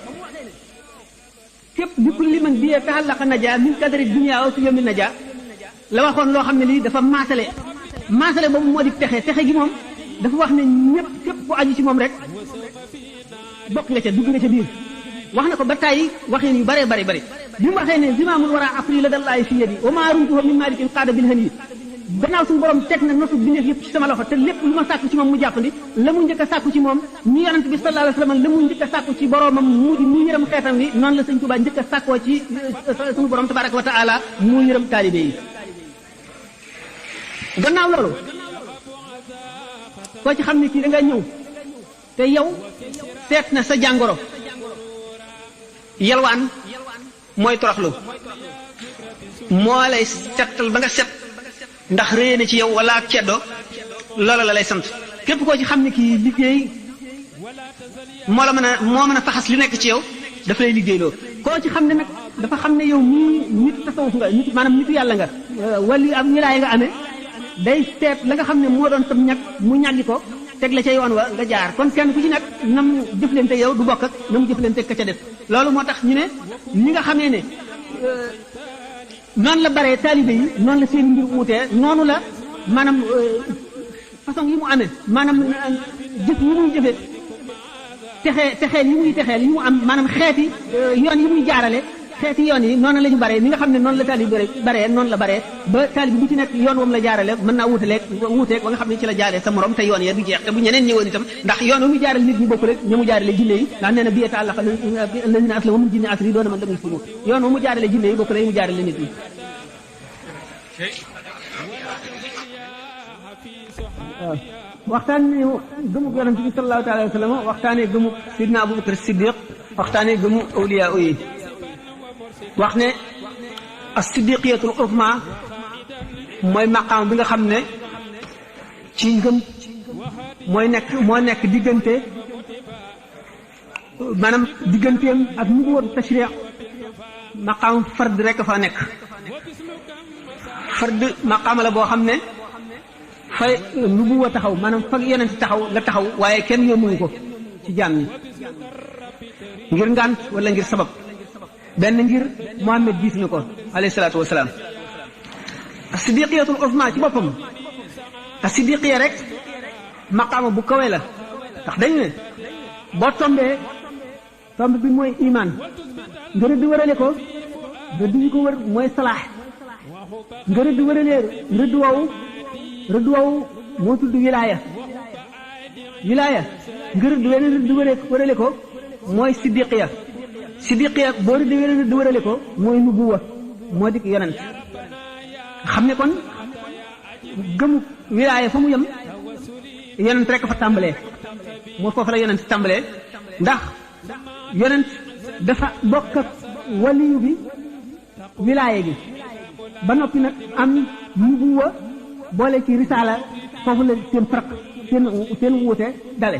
[SPEAKER 1] képp bi kulli man biyee taxallaqa najaa min kadari dunya aw fi yawmi najaa la waxoon loo xam ne lii dafa maasale boobu moo di texe gi moom dafa wax ne ñëpp képp ku aju ci moom rek bokk nga ca dugg nga ca biir wax na ko ba tàyyi waxin yu bare bi mu waxee ne zimaamul wara afri la dallaayi fi yadi wa maa rumtuhu min malikin qaada bil hani gannaaw suñu borom teg na nosu bindeef yëpp ci sama loxo te lépp lu ma sàkku ci moom mu jàppandi la mu njëkk a sàkku ci moom ñu yonent bi sallallahu alayhi wasallam la mu njëkk a sàkku ci boromam mu yërëm xeetam wi noonu la Sëñ Tuubaa njëkk a sàkkoo ci suñu borom tabaraka wa taala mu yërëm taalibe yi gannaaw loolu koo ci xam ne kii da nga ñëw te yow seet na sa jàngoro yalwaan mooy toroxlu moo lay settal ba nga set ndax réy na ci yow wala ak ceddo loola la lay sant képp koo ci xam ne kii liggéey moo mën a faxas li nekk ci yow daf lay liggéeyloo koo ci xam ne nag dafa xam ne yow mii nit tasawuf nga nit maanaam nitu yàlla nga wali am wilaaya nga amee day seet la nga xam ne moo doon sam ñag mu ñàggi ko teg la ca yoon wa nga jaar kon kenn ku ci nekk nam jëflante yow du bokk ak nam jëflante ka ca def loolu moo tax ñu ne ñi nga xamee ne noonu la baree taalibe yi noonu la seen mbir wuutee noonu la maanaam façon yi mu amee maanaam jëf yi muy jëfee texeel yi muy texeel yi mu am maanaam xeeti yoon yi muy jaarale xeeti yoon yi noonu la ñu baree ni nga xam ne noonu la taalib baree noonu la baree ba taalib bu ci nekk yoon wam la jaarale mën naa wuuteeg ba nga xam ne ci la jaaree sa morom te yoon ya du jeex te bu ñeneen ñëwoon itam ndax yoon wu muy jaarale nit ñi bokk rek ña mu jaarale jinne yi ndax nee na bi ta'allaqa allazina aslamu min jinni asri doona man lam yuslimu yoon wu mu jaarale jinne yi bokk rek mu jaarale nit ñi waxtaanee gëmu yonent bi sallallahu taala wa sallam waxtaanee gëmu sidna Abubakar Siddiq waxtaanee gëmu awliya yi wax ne as-siddiqiyatul uzma mooy maqaam bi nga xam ne ci ngëm moo nekk diggante maanaam digganteem ak nubuwwatu tashri' maqaam fard rek fa nekk fard maqaam la boo xam ne fay nubuwa taxaw maanaam fag yonent taxaw la taxaw waaye kenn yónnuwu ko ci jaam ñi ngir ngànt wala ngir sabab benn ngir Muhammad gis na ko alayhi salaatu wasalaam as-siddiqiyatul uzma ci boppam as-siddiqiya rek maqaama bu kawe la ndax dañu ne boo tomb bi mooy iman nga rëdd wërale ko rëdd yi ko wër mooy salaax nga rëdd wëralee rëdd woowu moo tudd wilaaya nga rëdd weneen rëdd wërale ko mooy siddiqiya boo rëdd weneen rëdd wërale ko mooy nubuwa moo dik yonent xam ne kon gëmu wilaaya fa mu yem yonent rek fa tàmbalee moo foofu la yonent tàmbalee ndax yonent dafa bokk ak waliyu bi wilaaya gi ba noppi nag am nubuwa boole ci risaala foofu la seen farq seen wuute dale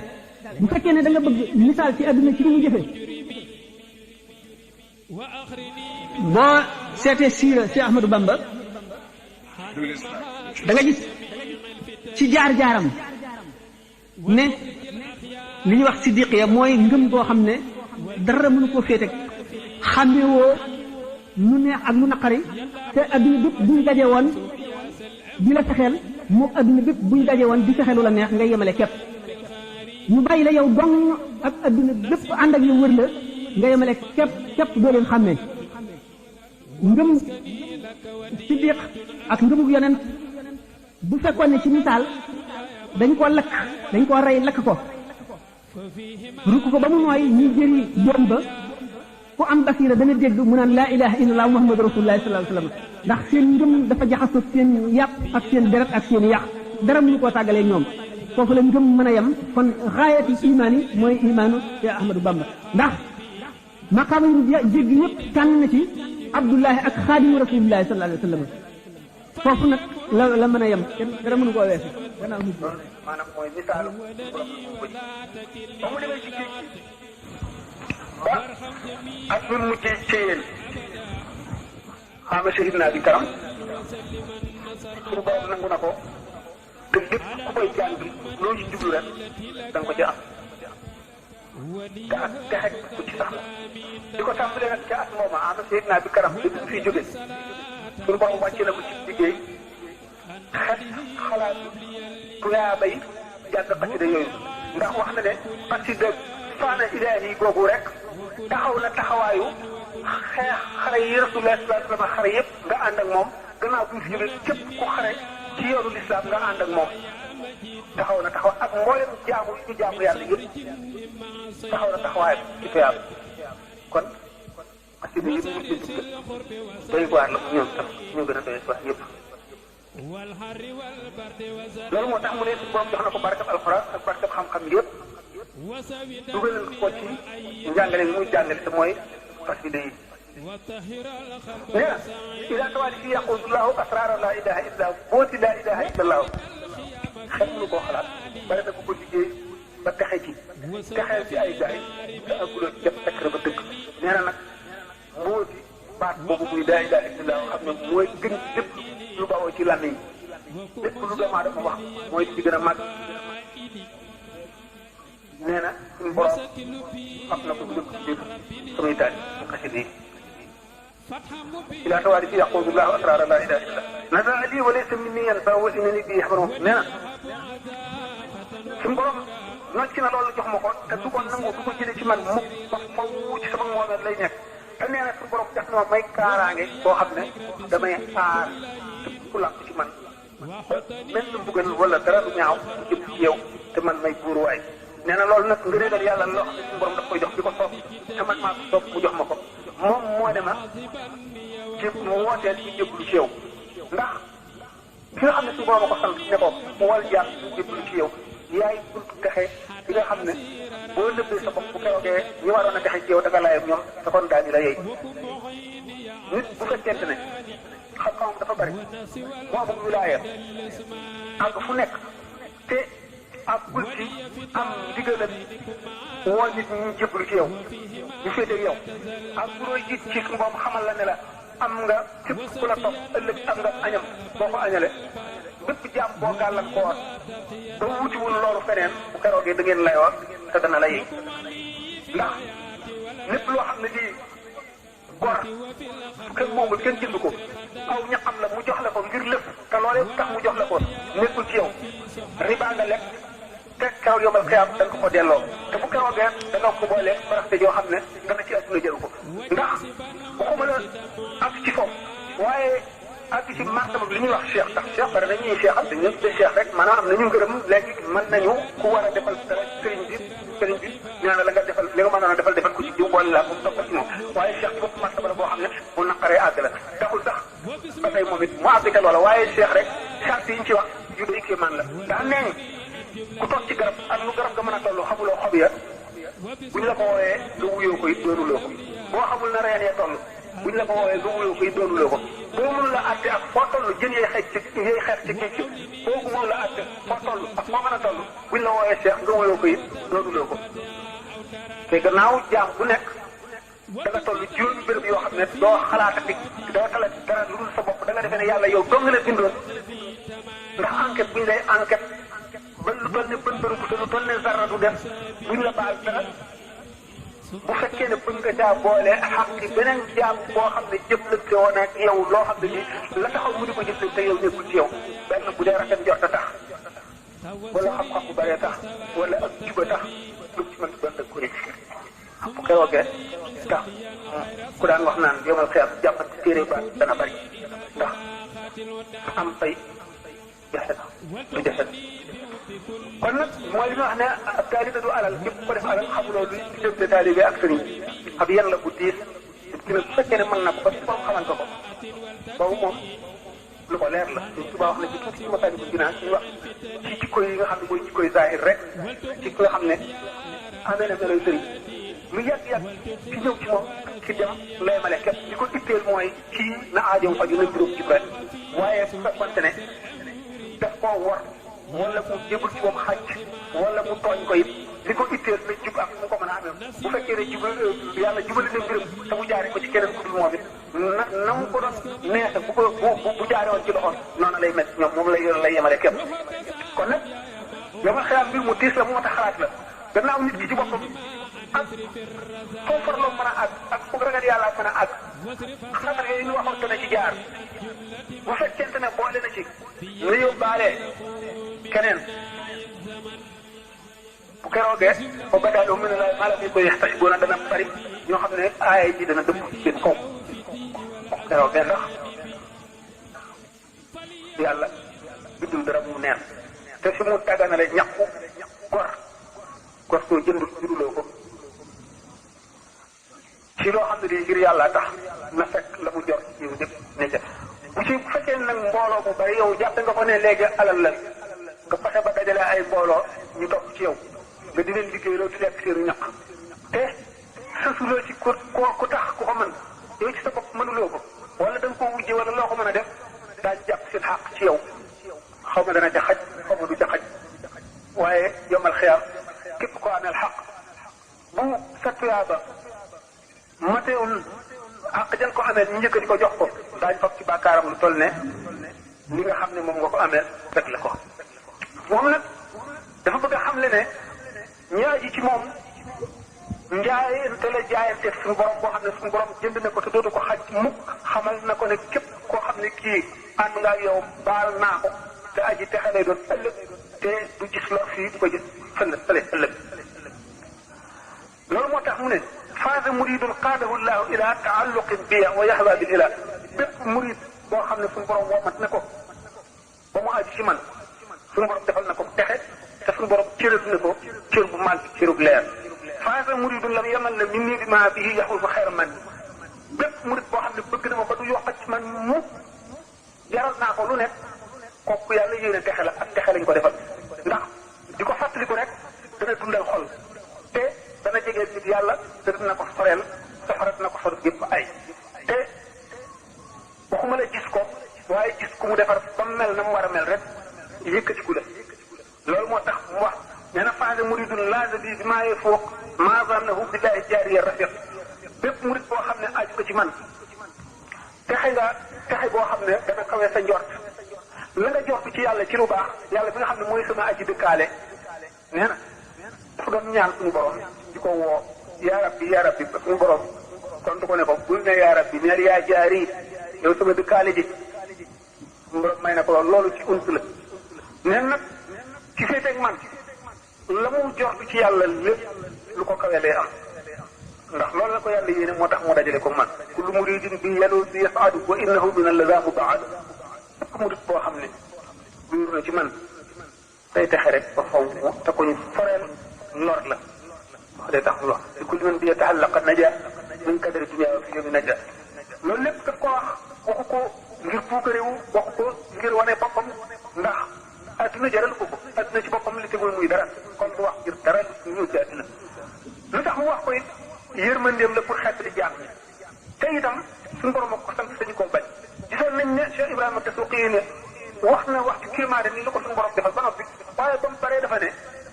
[SPEAKER 1] bu fekkee ne da nga bëgg misaal ci àdduna ci li mu jëfee boo seetee siira si Ahmadou Bamba da nga gis ci jaar-jaaram ne li ñuy wax siddiqiya mooy ngëm boo xam ne dara mënu koo féete xàmmewoo lu neex ak lu naqari te adduna bépp buñ daje woon di la fexeel moom adduna bépp buñ daje woon di fexeelu la neex nga yemale képp ñu bàyyi la yow dong ak adduna bépp ànd ak yow wër la nga yemale képp doo leen xàmmee ngëm siddiq ak ngëmug yonent bu fekkoon ne ci misaal dañ koo rey lakk ko rukk ko ba mu nooy ñi jëri doom ba ku am basira dana dégg mu naan laa ilaha illallah muhammadu rasulullah sallallahu alayhi wasallam ndax seen ngëm dafa jaxasoo seen yàpp ak seen deret ak seen yàq dara mënu koo tàggalee ñoom foofu la ngëm mën a yem kon xaayati imaan yi mooy imaanu ya Ahmadou Bamba ndax maqaama yu jéggi ñëpp tànn na ci abdullahi ak xaadimu rasulillahi sallallahu alayhi wasallam foofu nag la mën a yem kenn dara mënu koo weesu gannaaw nit
[SPEAKER 4] maanaam mooy misaalu ba mu demee ci géej gi ba ak bi mu mujjee ci yéen xaama shahid naa bi karam suñu borom nangu na ko te lépp ku koy jàng loo ci jublu rek da nga ko ci am te ak texeg ku ci sax di ko tàmbalee nag ca at mooma xaama shahid naa bi karam lépp ku fiy jóge suñu borom wàcce na ko ci liggéey xet xalaat tuyaa bay jàng xasida yooyu ndax wax na ne xasida faana ilaahi googu rek taxaw na taxawaayu xeex xare yi rasulullah sallallahu alayhi wasallam xare yëpp nga ànd ak moom gannaaw bi fi jóge képp ku xare ci yoonu lislaam nga ànd ak moom taxaw na taxaw ak mboolem jaamu yi ñu jaamu yàlla yëpp taxaw na taxawaayam ci tuyaab kon xasida yëpp mu ci doy waar la ñoom tam ñoo gën a doy waar yëpp loolu moo tax mu ne borom jox na ko barkab alxuraan ak barkab xam-xam yëpp dugalal ko ci njàngale bi muy jàngale te mooy xasida yi nee na ila tawali fi yaqulullahu asrara la ilaha illa booti la ilaha illa allah xel mënu koo xalaat bare na ko ko liggéey ba texe ci texeel ci ay gaay te aguloo ci def secret ba dëgg nee na nag mbooti baat boobu muy la ilaha illa allah xam ne mooy gën ci lépp lu bawoo ci làmmiñ lépp lu doomu aadama wax mooy ci gën a màgg nee na suñu borom xam na ko lépp lépp samay taal yi xasida yi ila tawaari fi yaqulullahu asrara la ilaha illa nazaa li wa laysa minni yanfa wa innani bi yaxbaru nee na suñu borom nocc na loolu jox ma ko te du ko nangu du ko jëlee ci man mu faw ci sama moomeel lay nekk te nee na suñu borom def na ma may kaaraange boo xam ne damay aar ku làpp ci man mel na mbugal wala dara du ñaaw mu jëm ci yow te man may buuruwaay nee na loolu nag ngëneelal yàlla loo xam ne suñu borom daf koy jox di ko soob te man maa ko soob mu jox ma ko moom moo ne ma jéem mu wooteel ci jébbalu ci yow ndax ki nga xam ne suñu borom a ko sant ne ko mu wal jàpp ci jébbalu ci yow yaay buntu texe bi nga xam ne boo lëbbee sa bopp bu keroogee ñi waroon a texe ci yow da nga laaj ak ñoom te kon daañu la yey nit bu fekkente ne xam-xamam dafa bari moo amul wilaaya àgg fu nekk te ak bul ci am ndigalal woo nit ñi jébbalu ci yow ñu féetee yow ak burooy jiit ci suñu borom xamal la ne la am nga képp ku la topp ëllëg am nga añam boo ko añale bépp jaam boo gàllankoor ba wutiwul loolu feneen bu keroogee da ngeen layoo te dana la yëy ndax lépp loo xam ne lii gor kenn moomul kenn jënd ko aw ñaqam la mu jox la ko ngir lépp te loolee tax mu jox la ko nekkul ci yow riba nga lekk te keroog yombal xiyaam da nga ko delloo te bu keroogee da nga ko boole baraxte joo xam ne dana ci adduna jëru ko ndax waxuma la ak ci foofu waaye ak ci martaba li ñuy wax cheikh ndax cheikh bari na ñuy cheikhal te ñun de cheikh rek maanaam am nañu ngërëm léegi mën nañu ku war a defal dara sëriñ bi nee na la nga defal li nga mënoon a defal ko ci jiw boole laa moom topp ci moom waaye cheikh ci bopp martaba la boo xam ne bu naqaree àgg la taxul sax ba tey moom it mu àgg ca loola waaye cheikh rek charte yi ñu ci wax yu doy kéemaan la ndax nee nga ku toog ci garab ak lu garab ga mën a toll xamuloo xob ya bu ñu la ko woowee nga wuyoo ko it doonuloo ko boo xamul na reen ya toll bu ñu la ko woowee nga wuyoo ko it doonuloo ko boo mënul la àtte ak foo toll jën yay xeex ci géej gi boobu mënul la àtte foo toll ak foo mën a toll bu ñu la woowee cheikh nga wuyoo ko it doonuloo ko te gannaaw jaam bu nekk da nga toll juróomi béréb yoo xam ne doo xalaatati doo talat dara lu dul sa bopp da nga defee ne yàlla yow dong nga la bindoon ndax enquête bu ñu lay enquête ba lu toll ne bën bëru te lu toll ne zarra du def buñ la baal dara bu fekkee ne bëgg nga caa boole xaq ci beneen jaam boo xam ne jëflante woon ak yow loo xam ne nii la taxaw mu di ko jëflante yow nekkul ci yow benn bu dee rafet njort a tax wala xam-xam bu bëree tax wala ak juba tax lu ci mën doon dëgg ko risque bu keroogee tax ku daan wax naan yomal xeer jàppante téere ba dana bëri ndax am fay jafe du jafe kon nag mooy li ñu wax ne ab taalibe du alal képp ko def alal xamuloo lu diggante taalibe ak sëriñ ab yan la bu diis ci ne bu fekkee ne mën na ko ba borom xamal ko boobu moom lu ko leer la suñ tubaab wax na ci tuuti ci Masaalikul Jinaan suñu wax ci jikko yi nga xam ne mooy jikkoy zahir rek ci ki nga xam ne amee na meloy sëriñ lu yàgg-yàgg ci ñëw ci moom ci dem lay male képp li ko itteel mooy kii na aajoom faju na juróom jib rek waaye bu fekkonte ne daf koo war wala mu jébul ci moom xaj wala mu tooñ ko it li ko itteel na jub ak mu ko mën a amee bu fekkee ne jub yàlla jubali na mbiram te mu jaaree ko ci keneen ku dul moom it na mu ko doon neexe bu jaaree woon ci loxoom noonu lay mel ñoom moom lay yemale képp kon nag yow ma xalaat mbir mu diis la moo tax xalaat la gannaaw nit ki ci boppam ak foo farloo mën a àgg ak fu ragal yàlla mën a àgg xatar yooyu ñu waxoon te ne ci jaar bu fekkente ne boole na ci nga yóbbaale keneen bu keroogee ba ba daal mën na la maanaam ñu koy yaxtasibuuna dana bari ñoo xam ne aaya ji dana dëpp ci seen kaw bu keroogee ndax yàlla bindul dara mu neen te fi mu tàgganale ñàkku gor soo jënduloo ko ci loo xam ne di ngir yàlla tax na fekk la mu jor ci yow ñëpp ne ca bu fekkee nag mbooloo mu bari yow jàppe nga ko ne léegi alal la nga fexe ba dajale ay mbooloo ñu topp ci yow nga di leen liggéey loolu di lekk seenu ñaq te sësuloo ci ku tax ku ko mën yow ci sa bopp mënuloo ko wala da nga koo wujje wala loo ko mën a def daañu jàpp seen xaq ci yow xaw ma dana ca xaj xaw ma du ca xaj waaye yomal xiyaam képp ko ameel xaq bu sa tuyaaba mateewul àq jël ko amee ñu njëkk di ko jox ko daañu fab ci bàkkaaram lu toll ne li nga xam ne moom nga ko amee rek la ko moom nag dafa bëgg a xamle ne ñaaji ci moom njaayante la jaayante suñu borom boo xam ne suñu borom jënd na ko te dootu ko xaj mukk xamal na ko ne képp koo xam ne kii ànd nga ak yow baal naa ko te aji texe lay doon ëllëg te du gis lor fii du ko gis fële ëllëg loolu moo tax mu ne faaza muridun qaadahu llahu ila taalluqin bi wa yahwa bil ilah bépp murid boo xam ne suñu borom womat na ko ba mu aju ci man suñu borom defal na ko texe te suñu borom cëral na ko cër bu màgg cërub leer faaza muridun lam yamal la min nii bi ma bihi yaxul fa xayra man bépp murid boo xam ne bëgg na ma ba du yokkat ci man mu jaral naa ko lu nekk kooku yàlla yéene texe la ak texe lañ ko defal ndax di ko fàttaliku rek dana dundal xol te dana jegeel nit yàlla te dina ko soreel safara dina ko sor gépp ay te waxuma la gis ko waaye gis ku mu defar ba mel na mu war a mel rek yëkkatiku la loolu moo tax mu wax nee na faase muridun laasa bi maa yee foog maa zannahu billahi jaariya rafiq bépp murid boo xam ne aju ko ci man texe nga texe boo xam ne dana kawe sa njort la nga jox ci yàlla ci lu baax yàlla bi nga xam ne mooy sama aji dëkkaale nee na dafa doon ñaan suñu borom di ko woo yaa rabbi suñu borom kon du ko ne ko bul ne yaa rabbi neel yaa jaari yow sama dëkkaale ji suñu borom may na ko loolu ci unt la nee nag ci féeteeg man la mu jox ci yàlla lépp lu ko kawe lay am ndax loolu la ko yàlla yéene moo tax mu dajale ko man kullu muridin bi yadu bi yasadu wa innahu min allaza mubaad murid boo xam ne biir na ci man day texe rek ba faw te ko ñu foreel lor la wax day tax mu wax di kulli man bi yatahallaqa naja min kadari dunya fi yawmi naja loolu lépp daf ko wax waxu ko ngir puukarewu waxu ko ngir wane boppam ndax adduna jaral ko adduna ci boppam li tegul muy dara kon du wax ngir dara ñëw ci adduna lu tax mu wax ko it yërmandeem la pour xeet li jaam ñi te itam suñu borom ak ko sant sañu koo bañ gisoon nañ ne Cheikh Ibrahima Dasuuqi ne wax na wax ci kéemaane ni la ko suñu borom defal ba noppi waaye ba mu paree dafa ne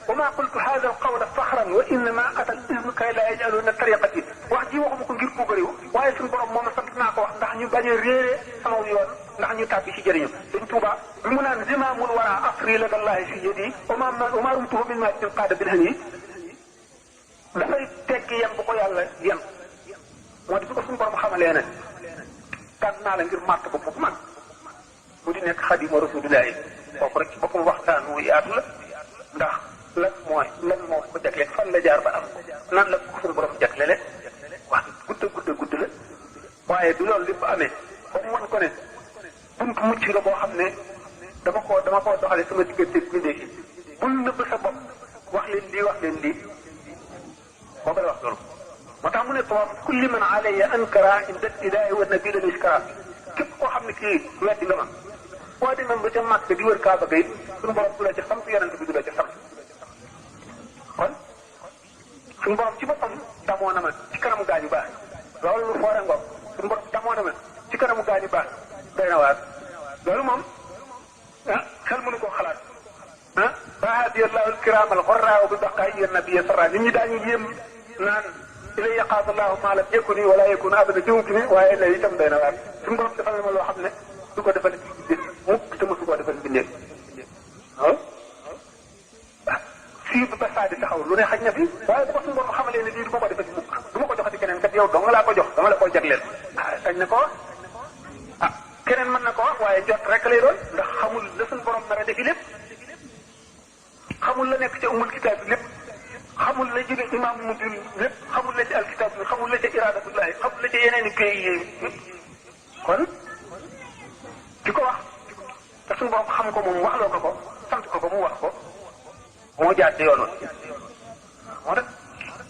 [SPEAKER 4] wa maa qultu haadha al-qawla faxran wa innama ata al-iznu kay laa yaj'aluuna tariqati wax ji waxuma ko ngir puukarewu waaye suñu borom moom sant naa ko wax ndax ñu bañ a réere sama yoon ndax ñu tàbbi ci jëriñu Sëñ Tuubaa bi mu naan zimaamul wara asri ladallahi fi yadi wa maa rumtuhu min maatin qaada bil hani dafay tekki yan bu ko yàlla yan moo di fi ko suñu borom xamalee ne tànn naa la ngir màtt ba foofu man bu di nekk xadimu rasulillahi kooku rek ci boppam waxtaan wu yaatu la ndax lan moo ko jagle fan la jaar ba am nan la ko suñu borom jaglele wax gudd la waaye du loolu lépp amee comme wan ko ne buntu mucc nga boo xam ne dama koo doxale sama diggante bindee gi bul nëbb sa bopp wax leen lii boobu la wax loolu moo tax mu ne tawaaf kulli man alayya ankara inda ilaahi wa nabi la miskara képp koo xam ne kii weddi nga ma boo demee ba ca màkk di wër kaaba ga it suñu borom du la ca sant yonent bi du la ca sant kon suñu borom ci boppam damoo na ma ci kanamu gaañu baax loolu lu foore ngoog suñu borom damoo na ma ci kanamu gaañu baax doy na waar loolu moom xel mënu koo xalaat bahadiyallahu alkiram alxorra bi baqaa'i nabiyyi sarra nit ñi daañu yéem naan ilay yaqaad allahu maa lam yakuni wala yakun abada jëwti ni waaye lay itam doy na waar suñu borom defal na ma loo xam ne du ko defal mukk te mosu koo defal bindéef waaw fii ba saa di taxaw lu ne xaj na fi waaye bu ko suñu borom xamalee ne lii du ma ko defal mukk du ma ko joxati keneen kat yow dong laa ko jox dama la koo jagleel sañ na ko wax keneen mën na ko wax waaye jot rek lay doon ndax xamul la suñu borom nar a defi lépp xamul la nekk ca umul kitaab bi lépp xamul la jóge imaam mujjul lépp xamul la ci alkitaab bi xamul la ca iradatullahi xamul la ca yeneen i pays yi kon di ko wax te suñu borom xam ko moom waxloo ko sant ko mu wax ko moo jaar ci yoon moo tax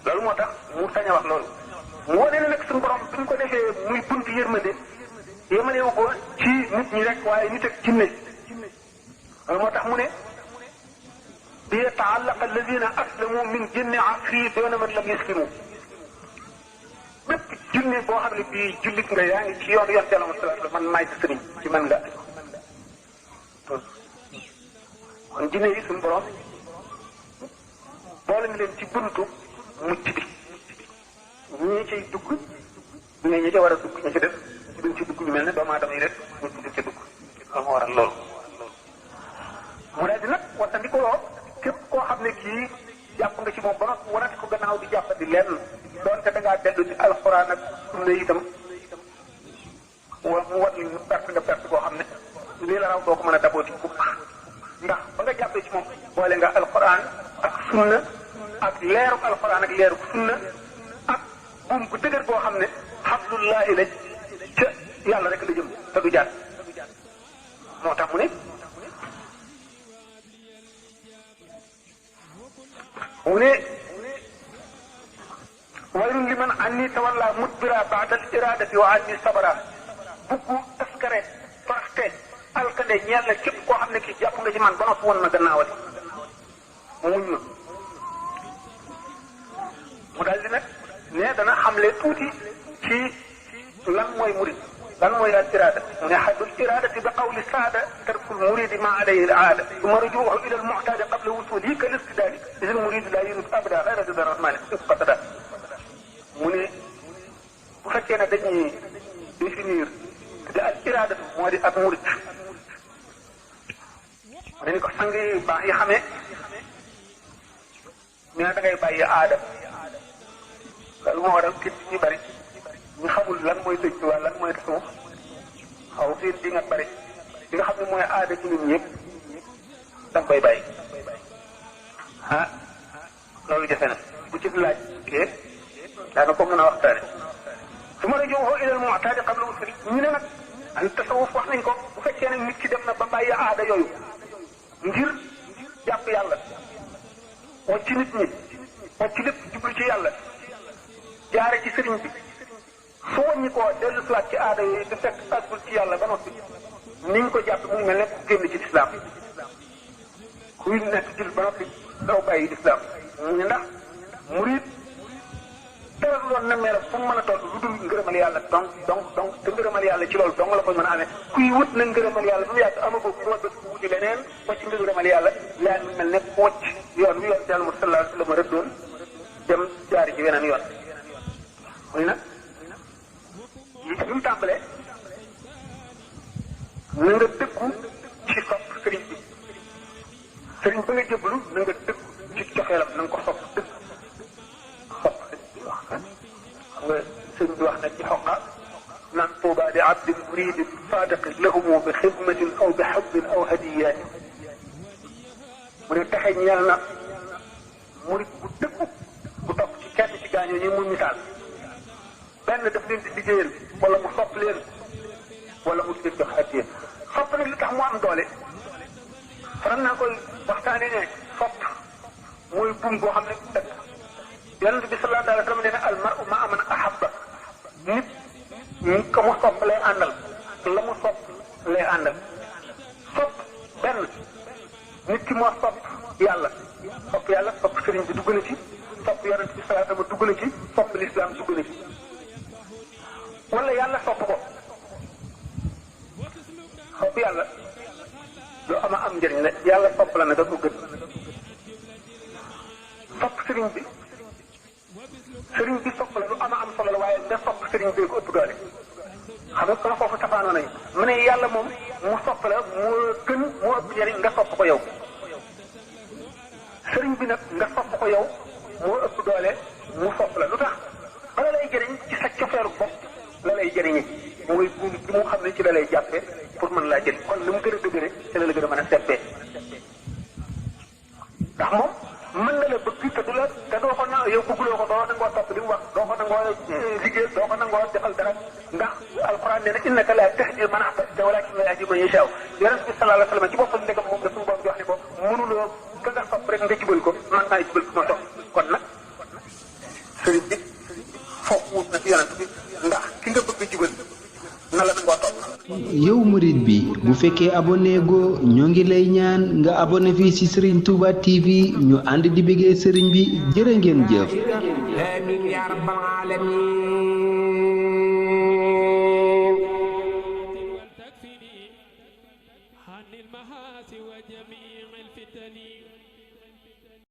[SPEAKER 4] loolu moo tax mu sañ a wax loolu mu wane ne nag suñu borom bi ñu ko defee muy buntu yërmande yemalewu ko ci nit ñi rek waaye nit ak jinne loolu moo tax mu ne bi yata'allaqa alladhina aslamu min jinni asri doona man lam yuslimu bépp jinne boo xam ne bii jullit nga yaa ngi ci yoon Yàlla man maay sa sëriñ ci man nga kon jinne yi suñu borom boole na leen ci buntu mucc bi ñii ciy dugg ñi ca war a dugg ñi ci def duñ ci dugg ñu mel ne doomu aadama yi rek ñu duñ ca dugg loolu moo waral loolu mu daal di nag wattandikuloo képp koo xam ne kii jàpp nga ci moom ba noppi wanati ko gannaaw di jàppati lenn doonte da ngaa dellu ci alxuraan ak sunna itam mu wat li perte nga perte koo xam ne lii la raw doo ko mën a dabooti bukk jàppee ci moom boole nga alquran ak sunna ak leeruk alquran ak leeruk sunna ak buum bu dëgër boo xam ne hablullahi la ca yàlla rek la jëm te du jaar moo tax mu ne waylun liman anni tawalla mudbira ba'da al-iradati wa anni sabara buggu taskare faxte alkande ñeel na képp koo xam ne kii jàpp nga ci man ba noppi woon na gannaawati mu muñ ma mu daal di nag ne dana xamle tuuti ci lan mooy murid lan mooy al irada mu ne haddul iradati bi qawli saada tarkul muridi ma alayhi al aada summa rujuuhu ila al mu'taadi qabla wusulihi kal istidaadi is al muridu la yurid abada ghayra rida rahmani qatada mu ne bu fekkee ne dañuy définir te al irada moo di ak murid dañu ko sang yi baax yi xamee ñu ne da ngay bàyyi aada loolu moo waral kit ñu bari ñu xamul lan mooy sëñ Tuubaa lan mooy tasawuf xaw seen di nga bari li nga xam ne mooy aada ci ñun ñëpp da nga koy bàyyi ah loolu jafe na bu ci laaj kee daana ko mën a waxtaane su ma rajuuhu ilal mu'taadi qabla usuli ñu ne nag an tasawuf wax nañ ko bu fekkee ne nit ki dem na ba bàyyi aada yooyu ngir jàpp yàlla wacc nit ñi wacc lépp jublu ci yàlla jaare ci sëriñ bi su wàññi koo dellu siwaat ci aada yooyu du fekk àggul ci yàlla ba noppi niñ ko jàpp mu ngi mel ne ku génn ci lislaam kuy nekk jul ba noppi daw bàyyi lislaam mu ne ndax murid dara du doon nammeelam fu mu mën a toll lu dul ngërëmal yàlla donc te ngërëmal yàlla ci loolu dong la koy mën a amee kuy wut na ngërëmal yàlla ba mu yàgg ama boobu moo dëkk wuti leneen wacc ngërëmal yàlla yaa ngi mel ne ku wacc yoon wi yoon ci Yàlla sallallahu alayhi wa sallam rëddoon dem jaari ci weneen yoon muy nag li ñu tàmbalee na nga dëkku ci sopp sëriñ bi sëriñ ba nga jëblu na nga dëkku ci coxeelam na nga ko sopp dëkk sopp sëriñ bi wax xam nga sëriñ bi wax na ci xoqa naan tuuba di abdin muridin sadiqin lahumu bi xidmatin aw bi xubbin aw hadiyatin mu ne taxe ñeel na murid bu dëkku bu topp ci kenn ci gaañoo ñi mu misaal benn daf leen di liggéeyal wala mu sopp leen wala mu leen jox addiya sopp nag li tax mu am doole faral naa koy waxtaane ne sopp mooy buum boo xam ne dëkk yonent bi sallallahu alayhi wa sallam nee na al mar'u ma'a man ahabba nit ka mu sopp lay àndal la mu sopp lay àndal sopp benn nit ki moo sopp yàlla sopp sëriñ bi dugg na ci sopp yonent bi sallallahu alayhi wa sallam dugg na ci sopp lislaam dugg na ci wala yàlla sopp ko sopp yàlla lu am njëriñ la yàlla sopp la ne da ko gën sopp sëriñ bi sopp la lu am solo la waaye nga sopp sëriñ bi ko ëpp doole xam nga kon foofu safaanoo nañu mu ne yàlla moom mu sopp la moo gën moo ëpp njëriñ nga sopp ko yow sëriñ bi nag nga sopp ko yow moo ëpp doole mu sopp la lu tax bala lay jëriñ ci sa cofeelu bopp la lay jëriñi mooy buum bi mu xam ne ci la lay jàppee pour mën laa jëriñ kon lu mu gën a dëgëre ci la gën a mën a seppee ndax moom mën na la bëgg te du la te doo ko na yow bëgguloo ko doo nangoo topp li mu wax doo ko nangoo liggéey doo ko nangoo defal dara ndax alquran nee na innaka laa tahdi man ahbabta walaakinna llaaha yahdi man yashaa yonent bi sallallahu alayhi wa sallam ci boppam ndegam moom la suñu borom di wax ne ko mënuloo ka nga sopp rek nga jubal ko man maay jubal ko ma sopp kon nag sëriñ bi foofu wut na ci yonent bi ndax ki nga bëgg jubal na la nangoo topp.
[SPEAKER 5] yow murid bi bu fekkee abonné go ñoo ngi lay ñaan nga abonné fii ci Serigne Touba TV ñu ànd di bëggee Serigne bi jërë ngeen jëf.
[SPEAKER 6] amiin yaa rabbal aalamiin